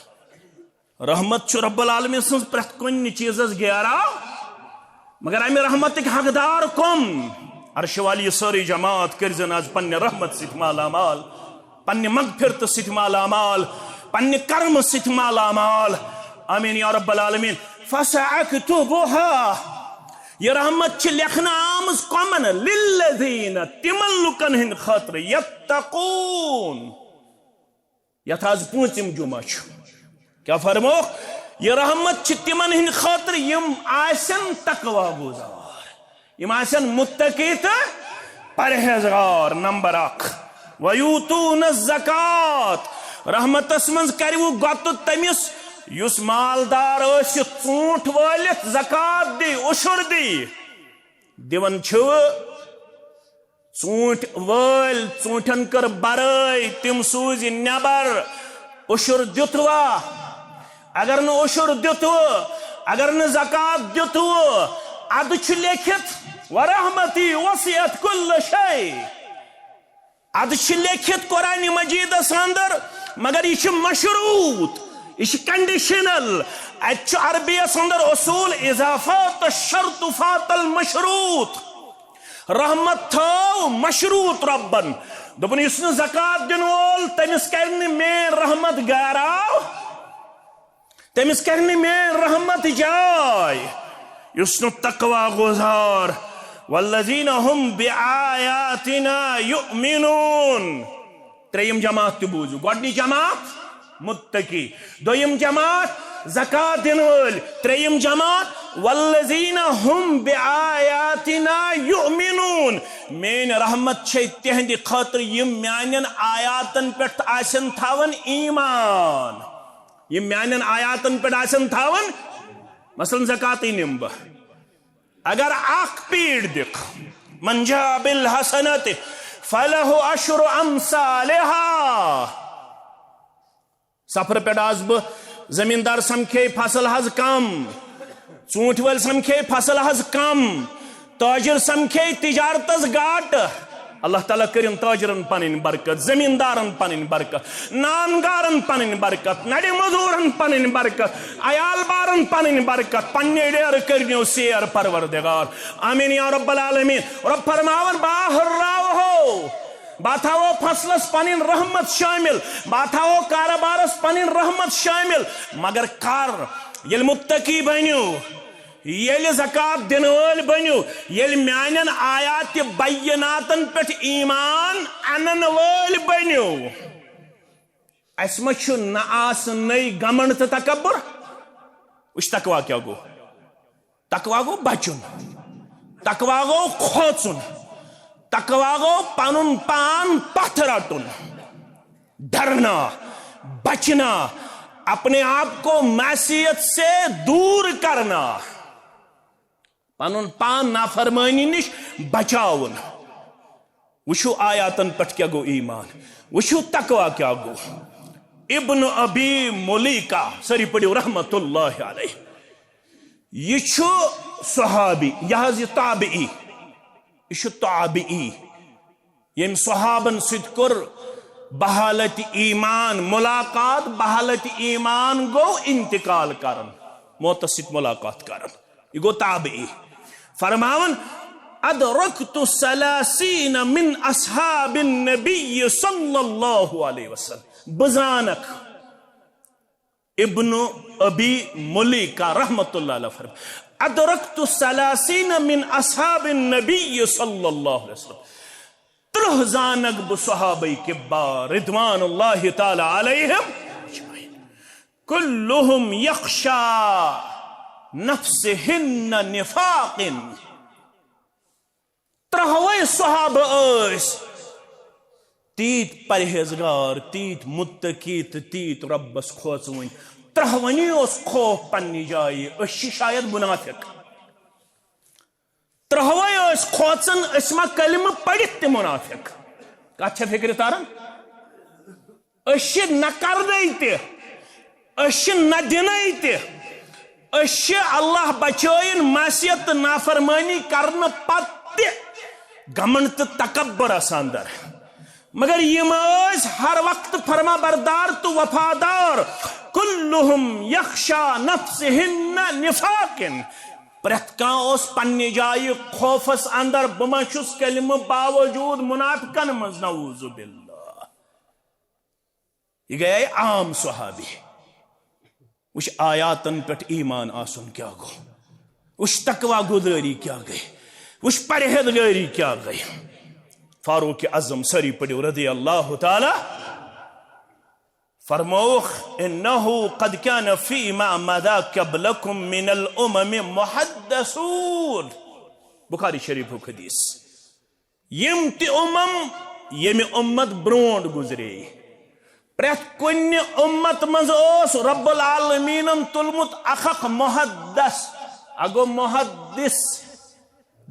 رحمت چھُ رب العالمین سٕنٛز پرٛٮ۪تھ کُنہِ چیزس گیراو، مگر امہِ رحمتٕکۍ حقدار کم؟ عرش والی سٲرٕے جماعت کٔرۍزن از پننہِ رحمت سۭتۍ مالا مال، پننہِ مغفرتہٕ سۭتۍ مالا مال، پننہِ کرمہٕ سۭتۍ مالا مال۔ آمین یا رب العالمین۔ فساکتبها، یہِ رحمت چھِ لیکھنہٕ آمٕژ کمن؟ للذین، تِمن لُکن ہٕنٛدِ خٲطرٕ، یتقون، یتھ آز پوٗنٛژِم جمعہ چھُ۔ کیٛاہ فرموکھ؟ یہِ رحمت چھِ تِمن ہٕنٛدِ خٲطرٕ یِم آسن تقوی گُزار، یِم آسن متقی تہٕ پرہیزگار۔ نمبر اکھ، وَيُؤْتُونَ الزَّكَاةَ، رحمتس منٛز کرِوٕ گۄتہٕ تٔمِس یُس مالدار ٲسِتھ ژوٗنٛٹھ وٲلِتھ زکوٰۃ دی، عشر دی۔ دِوان چھِوٕ ژوٗنٛٹھۍ وٲلۍ، ژوٗنٛٹھٮ۪ن کٔر برٲے، تِم سوٗزِ نٮ۪بر۔ عشر دیُتوا؟ اگر نہٕ عشر دیُتوٕ، اگر نہٕ زکوٰۃ دیُتوٕ، ادٕ چھُ لیکھِتھ، وَرَحْمَتِي وَسِعَتْ كُلَّ شَيْءٍ۔ ادٕ چھِ لیکھِتھ قرآن مجیدس اندر، مگر یہِ چھِ مشروط، یہِ چھِ conditional۔ اتہِ چھُ عربیس اندر اصول، اذا فات الشرط فات المشروط۔ رحمت تھٲو مشروط رۄبن۔ دوٚپُن، یُس نہٕ زکوٰۃ دِنہٕ وول، تٔمِس کرِ نہٕ میٲنۍ رحمت گاراو، تٔمِس کرِ نہٕ میٲنۍ رحمت جاے۔ یُس نہٕ تقوی گُزار، وَالَّذِينَ هُمْ بِآيَاتِنَا يُؤْمِنُونَ۔ ترٛیٚیِم جماعت تہِ بوٗزِو۔ گۄڈٕنِچ جماعت متقی، دوٚیِم جماعت زکوٰۃ دِنہٕ وٲلۍ، ترٛیٚیِم جماعت وَالَّذِينَ هُمْ بِآيَاتِنَا يُؤْمِنُونَ۔ میٲنۍ رحمت چھے تِہنٛدِ خٲطرٕ، یِم میانٮ۪ن آیاتن پٮ۪ٹھ آسن تھاوان ایمان، یِم میانٮ۪ن آیاتن پٮ۪ٹھ آسن تھاوان۔ مثلاً زکوٰۃٕے نِمہٕ بہٕ۔ اگر اکھ پیٖٹ دِکھ، مَنْ جَاءَ بِالْحَسَنَةِ فَلَهُ عَشْرُ أَمْثَالِهَا۔ سفر پٮ۪ٹھ آس بہٕ، زمیٖندار سمکھے فصل حظ کم، ژوٗنٛٹھۍ وٲلۍ سمکھے فصل حظ کم، تاجر سمکھے تجارتس گاٹہٕ۔ اللہ تعالیٰ کٔرِن تاجرن پنٕنۍ برکت، زمیٖندارن پنٕنۍ برکت، نان گارن پنٕنۍ برکت، نڑِ مزوٗرن پنٕنۍ برکت، عیال بارن پنٕنۍ برکت، پننہِ ڈیرٕ کٔرنیو سیر پروردگار۔ آمین یا رب العالمین۔ رب فرماوان، بہٕ ہُرراوہو، بہٕ تھاوو فصلس پنٕنۍ رحمت شٲمِل، بہٕ تھاوو کارٕبارس پنٕنۍ رحمت شٲمِل، مگر کر؟ ییٚلہِ متقی بٔنِو، ییٚلہِ زکوٰۃ دِنہٕ وٲلۍ بٔنِو، ییٚلہِ میانٮ۪ن آیات بیناتن پٮ۪ٹھ ایمان انن وٲلۍ بٔنِو۔ اسہِ ما چھُ نہ آسنٕے گمنڈ تہٕ تکبر؟ وٕچھ تقوی کیٛاہ گوٚو۔ تقوی گوٚو بچُن، تقوی گوٚو کھوژُن، تقوی گوٚو پنُن پان پتھ رٹُن، ڈرنا، بچنا، اپنے آپ کو معصیت سے دور کرنا، پنُن پان نافرمٲنی نِش بچاوُن۔ وٕچھِو آیاتن پٮ۪ٹھ کیٛاہ گوٚو ایمان، وٕچھِو تقوی کیٛاہ گوٚو۔ ابن ابی ملیکہ، سٲری پٔرِو رحمت اللہ علیہ۔ یہِ چھُ صحابی، یہِ حظ یہِ تابعی، یہِ چھُ تابعی۔ ییٚمۍ صحابن سۭتۍ کوٚر بحالت ایمان ملاقات، بحالت ایمان گوٚو انتقال کرن، موتس سۭتۍ ملاقات کرن۔ یہِ گوٚو تابعی۔ فرماوان، ادرکت ثلاثین من اصحاب النبی صلی اللہ علیہ وسلم۔ بہٕ زانکھ ابن ابی ملیکہ رحمت اللہ علیہ فرم، ادرکت ثلاثین من اصحاب النبی صلی اللہ علیہ وسلم۔ ترہ زانک بہ صحابہ کبار رضوان اللہ تعالی علیہم اجمعین۔ کلہم یخشی نفسہن نفاقن۔ ترہوے صحابہ ٲسۍ تیٖتۍ پرہیزگار، تیٖتۍ متقی تہٕ تیٖتۍ رۄبس کھوژوٕنۍ۔ ترہوٕنی اوس خوف پننہِ جایہِ، أسۍ چھِ شاید منافق۔ ترہوے ٲسۍ کھوژان أسۍ ما کلمہٕ پٔرِتھ تہِ منافق۔ کتھ چھےٚ فکرِ تران؟ أسۍ چھِ نہ کرنے تہِ، أسۍ چھِ نہ دِنے تہِ، أسۍ چھِ اللہ بچٲیِن معصیت تہٕ نافرمٲنی کرنہٕ پتہٕ تہِ گمنڈ تہٕ تکبر آسان اندر۔ مگر یِم ٲسۍ ہر وقت فرما بردار تہٕ وفادار۔ کلہم یخشی نفسہن نفاقن۔ پرٛٮ۪تھ کانٛہہ اوس پننہِ جایہِ خوفس اندر، بہٕ ما چھُس کلمہٕ باوجود منافقن منٛز، نعوذ باللہ۔ یہِ گٔیے عام صحابی۔ وٕچھ آیاتن پٮ۪ٹھ ایمان آسُن کیٛاہ گوٚو، وٕچھ تقوی گُزٲری کیٛاہ گٔے، وٕچھ پرہیزگٲری کیٛاہ گٔے۔ فاروق اعظم، سٲری پٔرِو رضی اللہ تعالی۔ فرمووُکھ، "انہ قد کان فیما مضی قبلکم من الامم محدثون۔" بخاری شریفُک حدیث۔ یِم تہِ امم، ییٚمہِ امت برونٛٹھ گُزرے، پرٛٮ۪تھ کُنہِ امت منٛز اوس رب العالمینن تُلمُت اکھ اکھ محدث۔ اگو محدث،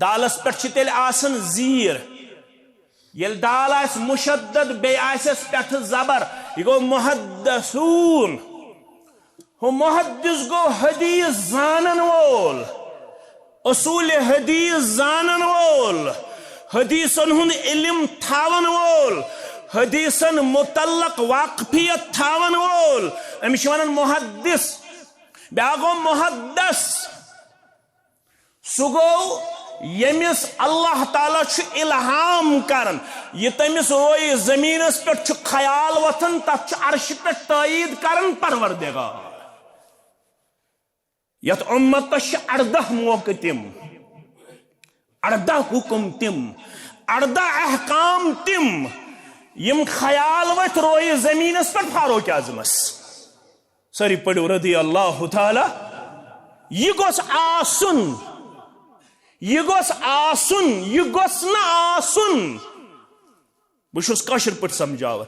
دالس پٮ۪ٹھ چھِ تیٚلہِ آسان زیٖر۔ ییٚلہِ دال آسہِ مشدد، بیٚیہِ آسٮ۪س پٮ۪ٹھٕ زبر، یہِ گوٚو محدثون۔ ہُہ محدث گوٚو حدیث زانن وول، اصول حدیث زانن وول، حدیثن ہُنٛد علم تھاون وول، حدیثن متعلق واقفیت تھاون وول، أمِس چھِ ونان محدث۔ بیٛاکھ گوٚو محدث۔ سُہ گوٚو ییٚمِس اللہ تعالیٰ چھُ الہام کران، یہِ تٔمِس رویہِ زٔمیٖنَس پٮ۪ٹھ چھُ خیال وۄتھان، تَتھ چھُ عرشہِ پٮ۪ٹھ تٲییٖد کران پروردگار۔ یَتھ اُمتَس چھِ اَرداہ موقعہٕ تِم، اَرداہ حُکُم تِم، اَرداہ احکام تِم، یِم خیال ؤتھۍ رویہِ زٔمیٖنَس پٮ۪ٹھ فاروق اعظمَس۔ سٲری پٔرِو رضی اللہ تعالیٰ۔ یہِ گوٚژھ آسُن، یہِ گوٚژھ آسُن، یہِ گوٚژھ نہٕ آسُن۔ بہٕ چھُس کٲشِر پٲٹھۍ سمجھاوان۔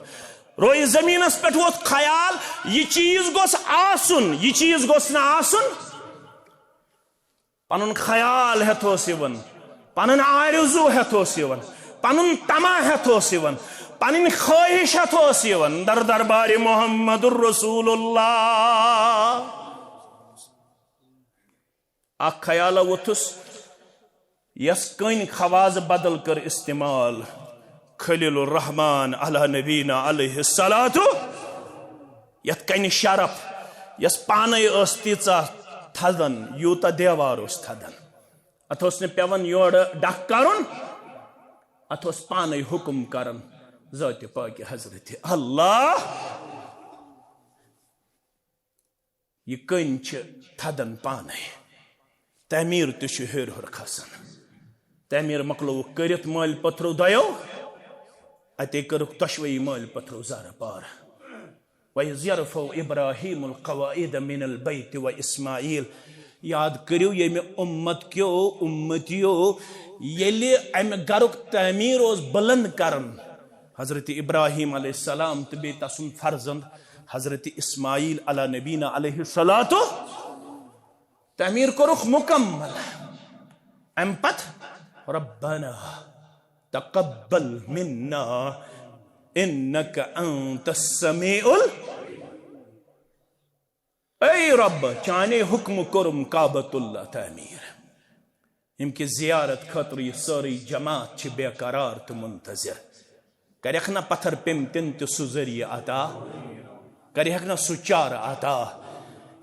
رویہِ زٔمیٖنَس پٮ۪ٹھ ووٚتھ خیال، یہِ چیٖز گوٚژھ آسُن، یہِ چیٖز گوٚژھ نہٕ آسُن۔ پنُن خیال ہٮ۪تھ اوس یِوان، پنٕنۍ آرزو ہٮ۪تھ اوس یِوان، پنُن طمع ہٮ۪تھ اوس یِوان، پنٕنۍ خٲہِش ہٮ۪تھ اوس یِوان۔ در دربارِ محمد رسول اللہ۔ اکھ خیالہ ووٚتھُس، یس کٔنۍ خواز بدل کٔر استعمال۔ خلیل الرحمان علی نبینا علیہ الصلوۃ، یتھ کنہِ شرف، یس پانے ٲس تیژاہ تھدن، یوٗتاہ دیوار اوس تھدن۔ اتھ اوس نہٕ پٮ۪وان یورٕ ڈکھ کرُن، اتھ اوس پانے حکم کران ذاتِ پاکِ حضرت اللہ۔ یہِ کٔنۍ چھِ تھدن پانے۔ تعمیٖر تہِ چھُ ہیوٚر ہیوٚر کھسان۔ تعمیٖر مۄکلووُکھ کٔرِتھ مٲلۍ پٔتھرو دۄیو، اتے کٔرٕکھ دۄشوٕے مٲلۍ پٔتھرو زارٕ پار۔ وَإِذْ يَرْفَعُ إِبْرَاهِيمُ الْقَوَاعِدَ مِنَ الْبَيْتِ وَإِسْمَاعِيلُ۔ یاد کٔرِو، ییٚمہِ اُمت کیو، اُمتیو، ییٚلہِ امہِ گرُک تعمیٖر اوس بلند کران، حضرت ابراہیم علیہ السلام تہٕ بیٚیہِ تسُنٛد فرزند حضرت اسماعیل علی نبینا علیہ الصلوۃ، تعمیٖر کوٚرُکھ مکمل۔ امہِ پتہٕ، ربنا تقبل منا انک انت السمیع ال-، اے رب، چانے حکم کوٚرُم کعبۃ اللہ تعمیٖر۔ ییٚمہِ کہِ زیارت خٲطرٕ یہِ سٲرٕے جماعت چھِ بے قرار تہٕ منتظر۔ کَرٮ۪کھ نہ پتھر پیمتٮ۪ن تہِ سُہ ذٔریعہٕ عطا، کَرٮ۪کھ نہ سُہ چارٕ عطا،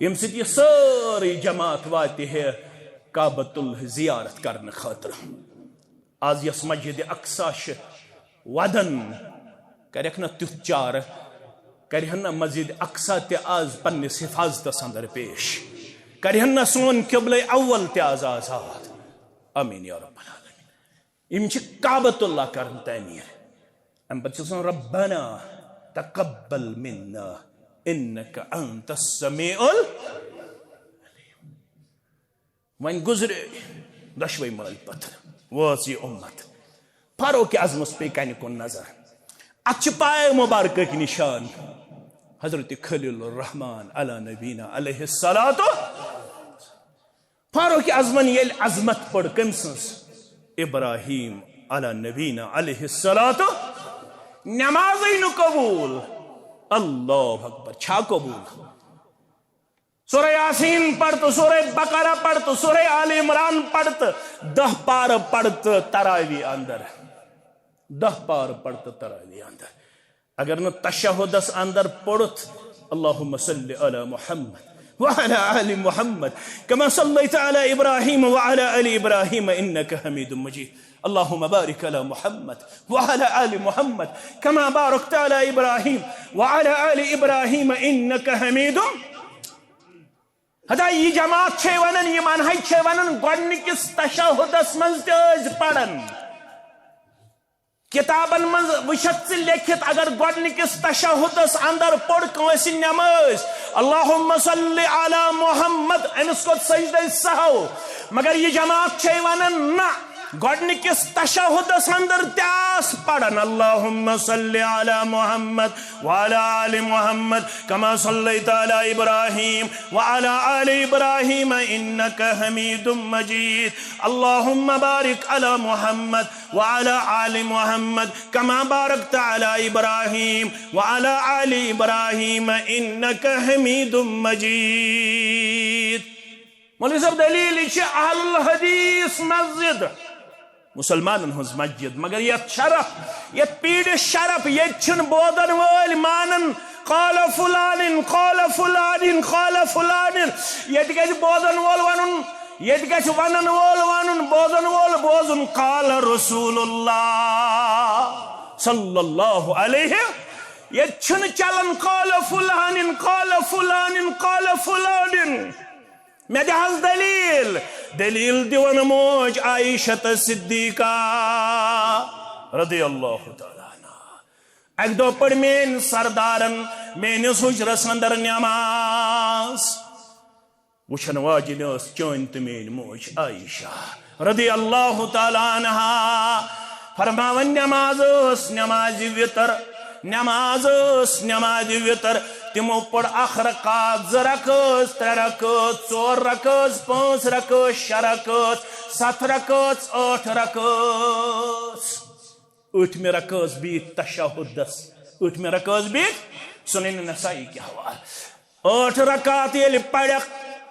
ییٚمہِ سۭتۍ یہِ سٲرٕے جماعت واتہِ ہے کعبۃ اللہ زیارت کرنہٕ خٲطرٕ۔ آز یۄس مسجد اقصیٰ چھِ ودان، کَرٮ۪کھ نہ تیُتھ چارٕ، کَرِہن نہ مسجد اقصیٰ تہِ آز پننِس حفاظتس اندر پیش، کَرِہن نہ سون قبلہ اول تہِ آز آزاد۔ آمین یا رب العالمین۔ یِم چھِ کعبۃ اللہ کران تعمیٖر۔ اَمہِ پتہٕ چھِ آسان، ربنا تقبل منا انک انت السمیع ال-، وۄنۍ گُزرے دۄشوے مٲلۍ پتھر، وٲژ یہِ اُمت۔ فاروق اعظمس پیٚیہِ کنہِ کُن نظر۔ اتھ چھِ پایہِ مبارکٕکۍ نشان۔ حضرت خلیل الرحمان علی نبینا علیہ الصلوۃ۔ فاروق اعظمن ییٚلہِ عظمت پٔر کٔمۍ سٕنٛز؟ ابراہیم علی نبینا علیہ الصلوۃ۔ نمازٕے نہٕ قبول۔ اللہ اکبر، چھا قبول؟ سورہ یاسین پڑھ تہٕ سورہ بقرہ پڑھ تہٕ سورہ آل عمران پڑھ تہٕ دہ پارٕ پڑھ تہٕ تراوی اندر۔ دہ پارٕ پڑھ تہٕ تراوی اندر۔ اگر نہٕ تشہدس اندر پوٚرُتھ، اللهم صل على محمد وعلى آل محمد كما صليت على إبراهيم وعلى آل إبراهيم إنك حميد مجيد. اللهم بارك على محمد وعلى آل محمد كما باركت على إبراهيم وعلى آل إبراهيم إنك حميد. ہتا یہِ جماعت چھے ونان، یِمن ہے چھے ونان گۄڈنِکِس تشہدس منٛز تہِ ٲسۍ پران۔ کتابن منٛز وٕچھتھ ژٕ لیکھِتھ، اگر گۄڈنِکِس تشہدس اندر پوٚر کٲنٛسہِ نمٲز، اللہم صل علی محمد، أمِس کوٚر سجدے سہو۔ مگر یہِ جماعت چھے ونان، نہ، گۄڈنِکِس تشہدس اندر تہِ آس پران، اللہم صل علی محمد وعلی آل محمد کما صلیت علی ابراہیم وعلی آل ابراہیم انک حمید مجید، اللہم بارک علی محمد وعلی آل محمد کما بارکت علی ابراہیم وعلی آل ابراہیم انک حمید مجید۔ مولوی صاحب، دلیل، یہِ چھِ اہل الحدیث مسجد، مسلمانن ہٕنٛز مسجد، مگر یتھ شرف، یتھ پیٖرِس شرف، ییٚتہِ چھِنہٕ بوزن وٲلۍ مانان قال فلان، قال فلان، قال فلان۔ ییٚتہِ گژھِ بوزن وول ونُن، ییٚتہِ گژھِ ونن وول ونُن، بوزن وول بوزُن، قال رسول اللہ صلی اللہ علیہ۔ ییٚتہِ چھُنہٕ چلان قال فلان، قال فلان، قال فلان۔ مےٚ دِ حظ دلیل۔ دلیل دِوان موج عائشہ صدیقہ رضی اللہ تعالیٰ عنہا۔ اکہِ دۄہ پٔر میٲنۍ سردارن میٲنِس حجرس اندر نماز۔ وٕچھن واجِنۍ ٲس چٲنۍ تہٕ میٲنۍ موج عائشہ رضی اللہ تعالیٰ عنہا۔ فرماوان، نماز ٲس نمازِ وِتر، نماز ٲس نمازِ وِتر۔ تِمو پٔر اکھ رکعت، زٕ رکعت، ترٛےٚ رکعت، ژور رکعت، پانٛژھ رکعت، شےٚ رکعت، ستھ رکعت، ٲٹھ رکعت۔ ٲٹھمہِ رکعت بیٖٹھۍ تشہدس، ٲٹھمہِ رکعت بیٖٹھۍ۔ سنن نسائی کہِ حوالہٕ۔ ٲٹھ رکعت ییٚلہِ پرکھ،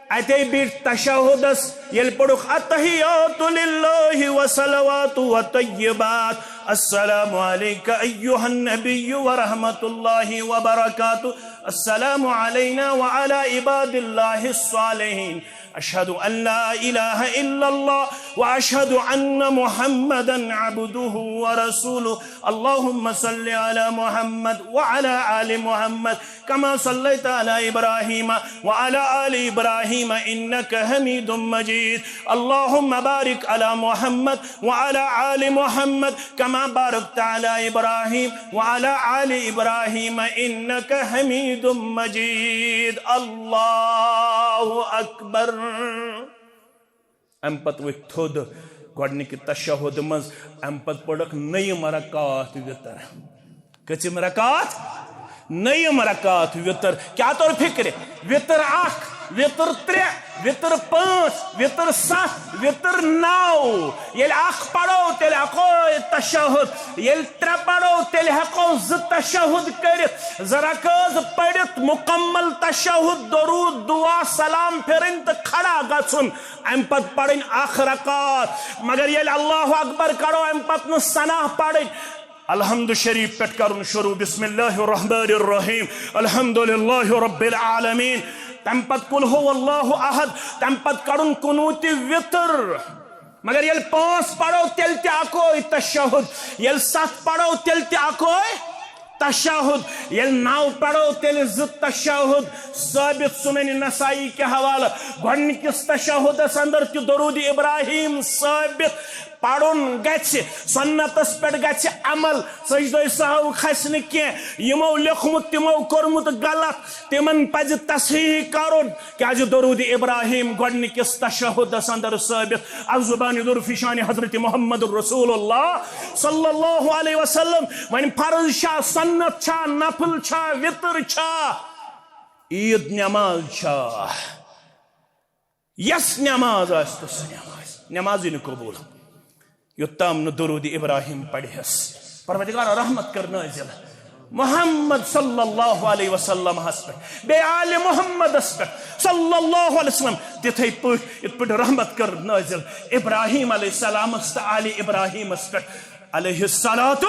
اتے بیٖٹھۍ تشہدس، ییٚلہِ پوٚرُکھ التحیات للہ والصلوات والطیبات، السلام علیک ایھا النبی ورحمۃ اللہ وبرکاتہ، السلام علینا وعلی عباد اللہ الصالحین، اشہد ان لا الہ الا اللہ واشہد ان محمدا عبدہ ورسولہ، اللہم صل علی محمد وعلی آل محمد، كما صليت على إبراهيم وعلى آل إبراهيم إنك حميد مجيد. اللهم بارك على محمد وعلى آل محمد كما باركت على إبراهيم وعلى آل إبراهيم إنك حميد مجيد. الله أكبر. امہِ پتہٕ ؤتھۍ تھوٚد گۄڈنِکہِ تشہد منٛز، امہِ پتہٕ پٔرٕکھ نٔیِم رکعت وِتر۔ کٔژِم رکعت؟ نٔیِم رکعت وِتر۔ کیٛاہ توٚر فِکرِ؟ وِتر اکھ، وِتر ترٛےٚ، وِتر پانٛژھ، وِتر ستھ، وِتر نو۔ ییٚلہِ اکھ پرو، تیٚلہِ ہٮ۪کو تشہد۔ ییٚلہِ ترٛےٚ پرو، تیٚلہِ ہٮ۪کو زٕ تشہد کٔرِتھ۔ زٕ رکعت پٔرِتھ مُکمل تشہد، درود، دعا، سلام پھِرٕنۍ تہٕ کھڑا گژھُن۔ امہِ پتہٕ پرٕنۍ اکھ رکعت۔ مگر ییٚلہِ اللہ اکبر کرو، امہِ پتہٕ نہٕ ثنا پرٕنۍ۔ الحمد شریف پٮ۪ٹھ کرُن شروع، بسم اللہ الرحمن الرحیم، الحمد للہ رب العالمین۔ تمہِ پتہٕ قل هو اللہ احد، تمہِ پتہٕ کرُن قنوتِ وِتر۔ مگر ییٚلہِ پانٛژھ پرو، تیٚلہِ تہِ اکوے تشہد، ییٚلہِ ستھ پرو، تیٚلہِ تہِ اکوے تشہد، ییٚلہِ نو پرو، تیٚلہِ زٕ تشہد۔ ثٲبت سنن نسائی کہِ حوالہٕ، گۄڈنِکِس تشہدس اندر تہِ درود ابراہیم ثٲبت پرُن گژھِ، سنتس پٮ۪ٹھ گژھِ عمل، سجدے سہو کھسہِ نہٕ کینٛہہ۔ یِمو لیوٚکھمُت، تِمو کوٚرمُت غلط، تِمن پزِ تصحیح کرُن، کیازِ درود ابراہیم گۄڈنِکِس تشہدس اندر ثٲبت از زبان درفشان حضرت محمد رسول اللہ صلی اللہ علیہ وسلم۔ وۄنۍ فرض چھا، سنت چھا، نفل چھا، وِتر چھا، عید نماز چھا، یس نماز آسہِ تہٕ سۄ نماز، نمازٕے نہٕ قبول۔ یوٚتام نہٕ درود ابراہیم پرِہس، پروردگارا رحمت کر نازل محمد صلی اللہ علیہ وسلم ہس پٮ۪ٹھ، بیٚیہِ آلِ محمدس پٮ۪ٹھ صلی اللہ علیہ وسلم، تِتھے پٲٹھۍ یِتھ پٲٹھۍ رحمت کر نازل ابراہیم علیہ السلامس تہٕ آلِ ابراہیمس پٮ۪ٹھ علیہ الصلوۃ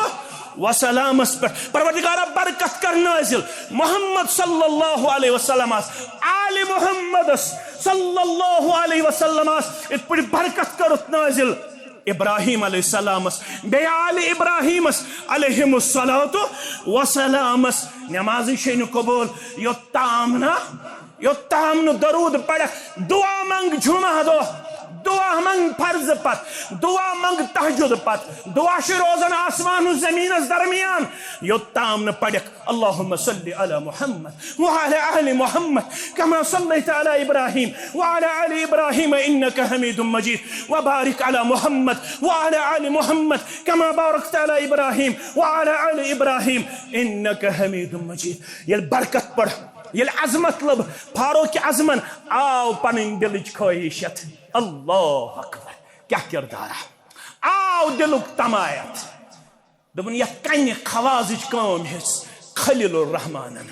وسلامس پٮ۪ٹھ۔ پروردگارا برکت کر نازل محمد صلی اللہ علیہ وسلمس، آلِ محمدس صلی اللہ علیہ وسلمس، یِتھ پٲٹھۍ برکت کٔرٕتھ نازل ابراہیم علیہ السلامس، بیٚیہِ آلِ ابراہیمس علیہم الصلوۃ وسلامس۔ نمازٕے چھے نہٕ قبول یوٚتام نہٕ، یوٚتام نہٕ درود پرکھ، دعا منگ جمعہ دۄہ، دعا منگ فرض پت، دعا منگ تہجد پت، دعا چھِ روزان آسمان و زمینس درمیان، یوٚت تام نہٕ پڑکھ اللهم صل على محمد وعلى آل محمد كما صليت على إبراهيم وعلى آل إبراهيم إنك حميد مجيد وبارك على محمد وعلى آل محمد كما باركت على إبراهيم وعلى آل إبراهيم إنك حميد مجيد. ییٚلہِ برکت پٔر، ییٚلہِ عظمت لٔب، فاروق اعظمن آو پنٕنۍ دلٕچ خٲہِش ہٮ۪تھ۔ اللہ اکبر، کیٛاہ کردارا! آو دلُک تمایت۔ دوٚپُن، یَتھ کنہِ خوازٕچ کٲم ہیٚژ خلیل الرحمانن۔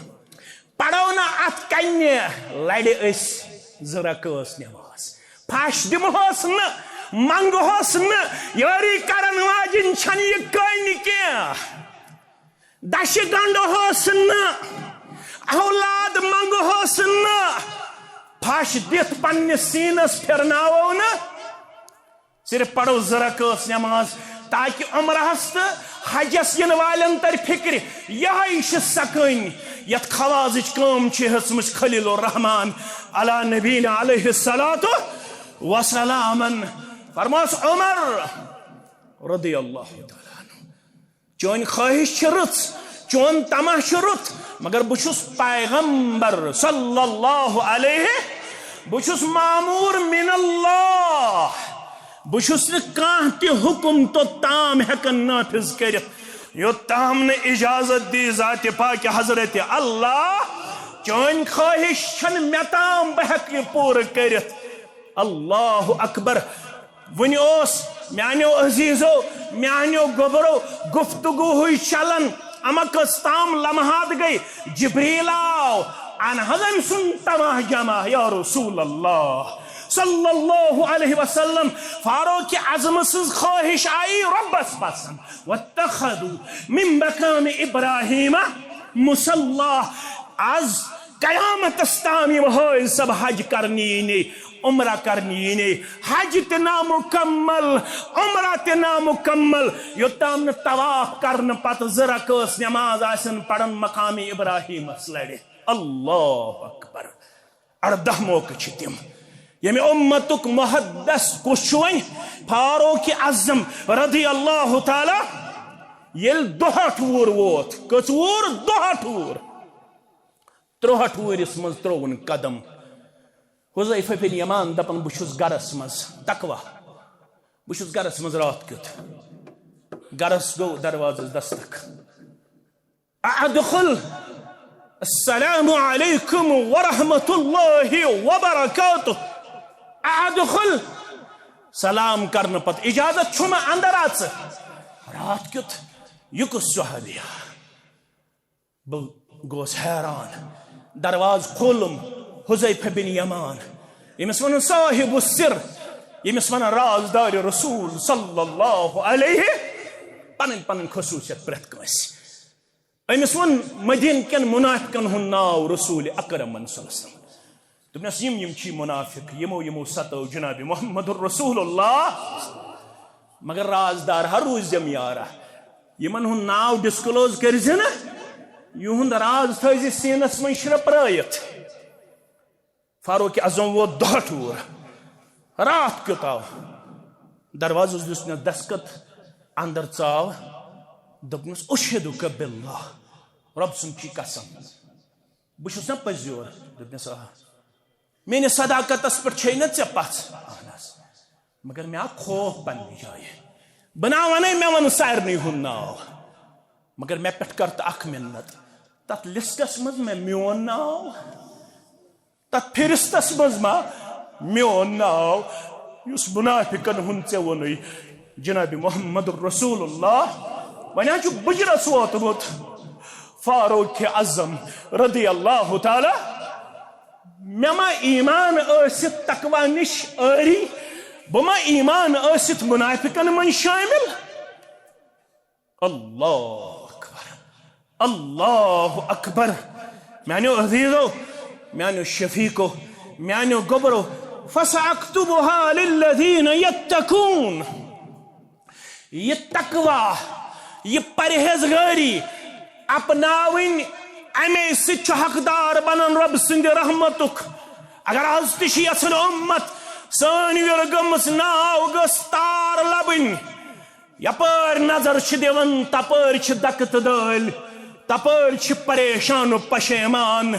پرو نہ اتھ کنہِ لڑِ أسۍ زٕ رکٲژ نماز۔ پھش دِمہوس نہٕ، منگہوس نہٕ، یٲری کرن واجِنۍ چھنہٕ یہِ کٔنۍ کینٛہہ۔ دشہِ گنڈہوس نہٕ، اولاد منگہوس نہٕ، پھش دِتھ پننِس سیٖنس پھرناوو نہٕ۔ صرف پرو زٕ رکٲژ نماز، تاکہ عمرہس تہٕ حجس یِنہٕ والٮ۪ن ترِ فکرِ، یہے چھِ سۄ کٔنۍ یتھ خوازٕچ کٲم چھِ ہیٚژمٕژ خلیل الرحمان علی نبینا علیہ الصلوۃ والسلامن۔ فرماس عمر رضی اللہ تعالیٰ عنہ، چٲنۍ خواہش چھِ رٕژ، چون طمع چھُ رُت، مگر بہٕ چھُس پیغمبر صلی اللہ علیہ، بہٕ چھُس مامور من اللہ، بہٕ چھُس نہٕ کانٛہہ تہِ حُکم توٚتام ہٮ۪کان نافذ کٔرِتھ، یوٚتام نہٕ اجازت دی ذاتِ پاکِ حضرت اللہ۔ چٲنۍ خواہش چھَنہٕ مےٚ تام بہٕ ہٮ۪کہٕ یہِ پوٗرٕ کٔرِتھ۔ اللہ اکبر۔ وُنہِ اوس میانیو عزیزو، میانیو گوبرو گفتگو ہٕے چلان۔ اما کٔژ تام لمحات گٔے، جبریل آو، ان حظ أمۍ سُنٛد تماہ جمع، یا رسول اللہ صلی اللہ علیہ وسلم۔ فاروق اعظم سٕنٛز خواہش آیی رۄبس پسند۔ واتخذوا من مقام ابراہیم مصلی۔ از قیامتس تام یِم حٲج صٲب حج کرنہِ یِنہِ، عمرہ کرنہِ یِنہِ، حج تہِ نامکمل، عمرہ تہِ نامکمل، یوٚتام نہٕ طواف کرنہٕ پتہٕ زٕ رکٲژ نماز آسن پران مقام ابراہیمس لڑِ۔ اللہ اکبر۔ اردہ موقع چھِ تِم، ییٚمہِ اُمتُک محدث کُس چھُ وۄنۍ؟ فاروق اعظم رضی اللہ تعالیٰ۔ ییٚلہِ دُہٲٹھ وُہُر ووت، کٔژ وُہُر؟ دُہٲٹھ وُہُر۔ تُرٛہٲٹھ وُہرِس منٛز ترٛووُن قدم۔ حذیفہ بن یمان دپان، بہٕ چھُس گرس منٛز، تقویٰ، بہٕ چھُس گرس منٛز راتھ کیُتھ۔ گرس گوٚو دروازس دستک۔ ادخل، السلام علیکم ورحمۃ اللہ وبرکاتہ۔ ادخل، سلام کرنہٕ پتہٕ اجازت چھُ مےٚ اندر اژ۔ راتھ کیُتھ، یہِ کُس صحابیہ؟ بہٕ گوس حیران۔ دروازٕ کھولُم، حذیفہ بن یمان، ییٚمِس ونان صاحب السر، ییٚمِس ونان رازدار رسول صلی اللہ علیہ، پنٕنۍ پنٕنۍ خصوصیت پرٛٮ۪تھ کٲنٛسہِ۔ أمِس ووٚن مدینہٕ کٮ۪ن منافقن ہُنٛد ناو رسول اکرمن صلی اللہ علیہ وسلم۔ دوٚپنس، یِم، یِم چھی منافق، یِمو، یِمو ستٲو جناب محمد رسول اللہ۔ مگر رازدار ہا روٗزِم یارا، یِمن ہُنٛد ناو disclose کٔرۍ زِ نہٕ، یِہُنٛد راز تھٲوۍ زِ سیٖنس منٛز شرپرٲیِتھ۔ فاروق اعظم ووت دۄہ ٹوٗر، راتھ کیُت آو۔ دروازس دیُت مےٚ دستخط، اندر ژاو۔ دوٚپنس، اشہدک باللہ، رۄب سُنٛد چھی قسم، بہٕ چھُس نا پٔزیور؟ دوٚپنس، آ۔ میٲنِس صداقتس پٮ۪ٹھ چھے نہ ژےٚ پژھ؟ اہن حظ۔ مگر مےٚ آو خوف پننہِ جایہِ۔ بہٕ نا ونے، مےٚ ووٚن سارنٕے ہُنٛد ناو، مگر مےٚ پٮ۪ٹھ کر تہٕ اکھ منت، تتھ لسٹس منٛز مےٚ میون ناو، تتھ فہرستس منٛز ما میون ناو، یُس منافقن ہُنٛد ژےٚ ووٚنُے، جناب محمد رسول اللہ۔ وۄنۍ حظ چھُ بُجرس ووتمُت فاروق اعظم رضی اللہ تعالیٰ۔ مےٚ ما ایمان ٲسِتھ تقویٰ نِش عٲری؟ بہٕ ما ایمان ٲسِتھ منافقن منٛز شٲمِل؟ اللہ اکبر، اللہ اکبر۔ میانیو عزیزو، میانیو شفیقو، میانیو گوبرو، فسأکتبها للذین یتقون۔ یہِ تقویٰ، یہِ پرہیزگٲری اپناوٕنۍ، امے سۭتۍ چھُ حقدار بنان رۄب سٕنٛدِ رحمتُک۔ اگر از تہِ چھِ یژھان امت سٲنۍ وِرٕ گٔمٕژ ناو گٔژھ تار لبٕنۍ۔ یپٲرۍ نظر چھِ دِوان، تپٲرۍ چھِ دکہٕ تہٕ دٲلۍ، تپٲرۍ چھِ پریشان و پشیمان۔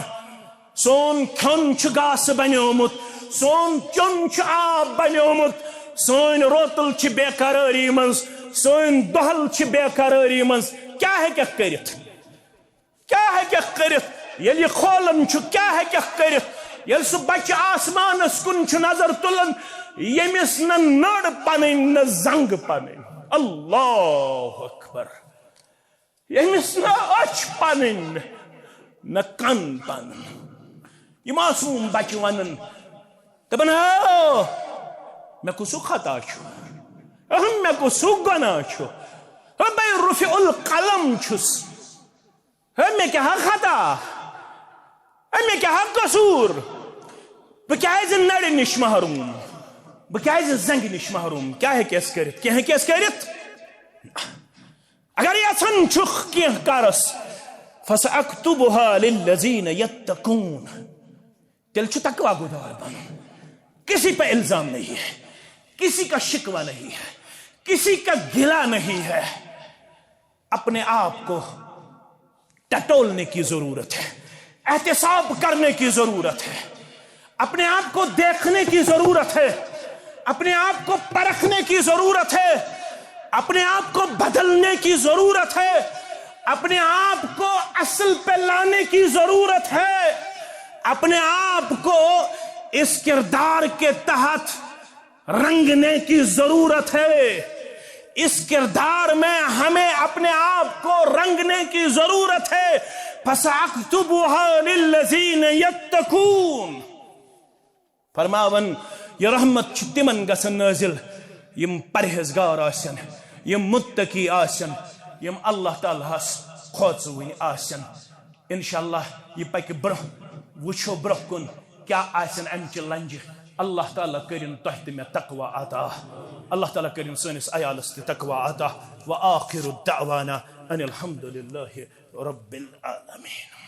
سون کھیوٚن چھُ گاسہٕ بنیومُت، سون چیوٚن چھُ آب بنیومُت، سٲنۍ روتل چھِ بے قرٲری منٛز، سٲنۍ دۄہل چھِ بے قرٲری منٛز۔ کیٛاہ ہیٚککھ کٔرِتھ؟ کیٛاہ ہیٚککھ کٔرِتھ؟ ییٚلہِ یہِ کھولان چھُ، کیٛاہ ہیٚککھ کٔرِتھ؟ ییٚلہِ سُہ بچہِ آسمانس کُن چھُ نظر تُلان، ییٚمِس نہٕ نٔر پنٕنۍ، نہٕ زنٛگ پنٕنۍ۔ اللہ اکبر۔ ییٚمِس نہٕ أچھ پنٕنۍ، نہٕ کن پنٕنۍ۔ یہِ معصوم بچہِ ونان، دپان، ہو، مےٚ کُس ہیوٗ خطا چھُ؟ اہم، مےٚ کُس ہیوٗ گۄناہ چھُ؟ ہو، بے رفع القلم چھُس۔ ہے، مےٚ کیٛاہ خطا؟ ہے، مےٚ کیٛاہ قصوٗر؟ بہٕ کیٛازِ نرِ نِش محروم؟ بہٕ کیٛازِ زنٛگہِ نِش محروم؟ کیٛاہ ہیٚکہِ اَسہِ کٔرِتھ؟ کینٛہہ ہیٚکہِ اَسہِ کٔرِتھ؟ اگر یژھان چھُکھ کینٛہہ کَرس، فَسَأَكْتُبُهَا لِلَّذِينَ يَتَّقُونَ۔ تیٚلہِ چھُ تقوی گُزار بنُن۔ کسی پہ الزام نہیں ہے، کسی کا شکوہ نہیں ہے، کسی کا گلہ نہیں ہے۔ اپنے آپ کو ٹٹولنے کی ضرورت ہے، احتساب کرنے کی ضرورت ہے، اپنے آپ کو دیکھنے کی ضرورت ہے، اپنے آپ کو پرکھنے کی ضرورت ہے، اپنے آپ کو بدلنے کی ضرورت ہے، اپنے آپ کو اصل پہ لانے کی ضرورت ہے، اپنے آپ کو اس کردار کے تحت رنگنے کی ضرورت ہے۔ اس کردار میں ہمیں اپنے آپ کو رنگنے کی ضرورت ہے۔ فَسَأَكْتُبُهَا لِلَّذِينَ يَتَّقُونَ۔ فرماون، یہ رحمت چھ تمن گژھن نازل، یم پرہیزگار آسن، یم متقی آسن، یم اللہ تعالیٰ ہس کھوژوٕنۍ آسن۔ انشاءاللہ یہ پکہِ برونٛہہ، وٕچھو برونٛہہ کُن کیٛاہ آسن امچہِ لنجہِ۔ اللہ تعالیٰ کٔرِن تۄہہِ تہِ مےٚ تقوی عطا۔ اللہ تعالیٰ کٔرِن سٲنِس عیالس تہِ تقوی عطا۔ وآخر دعوانا ان الحمد للہ رب العالمین۔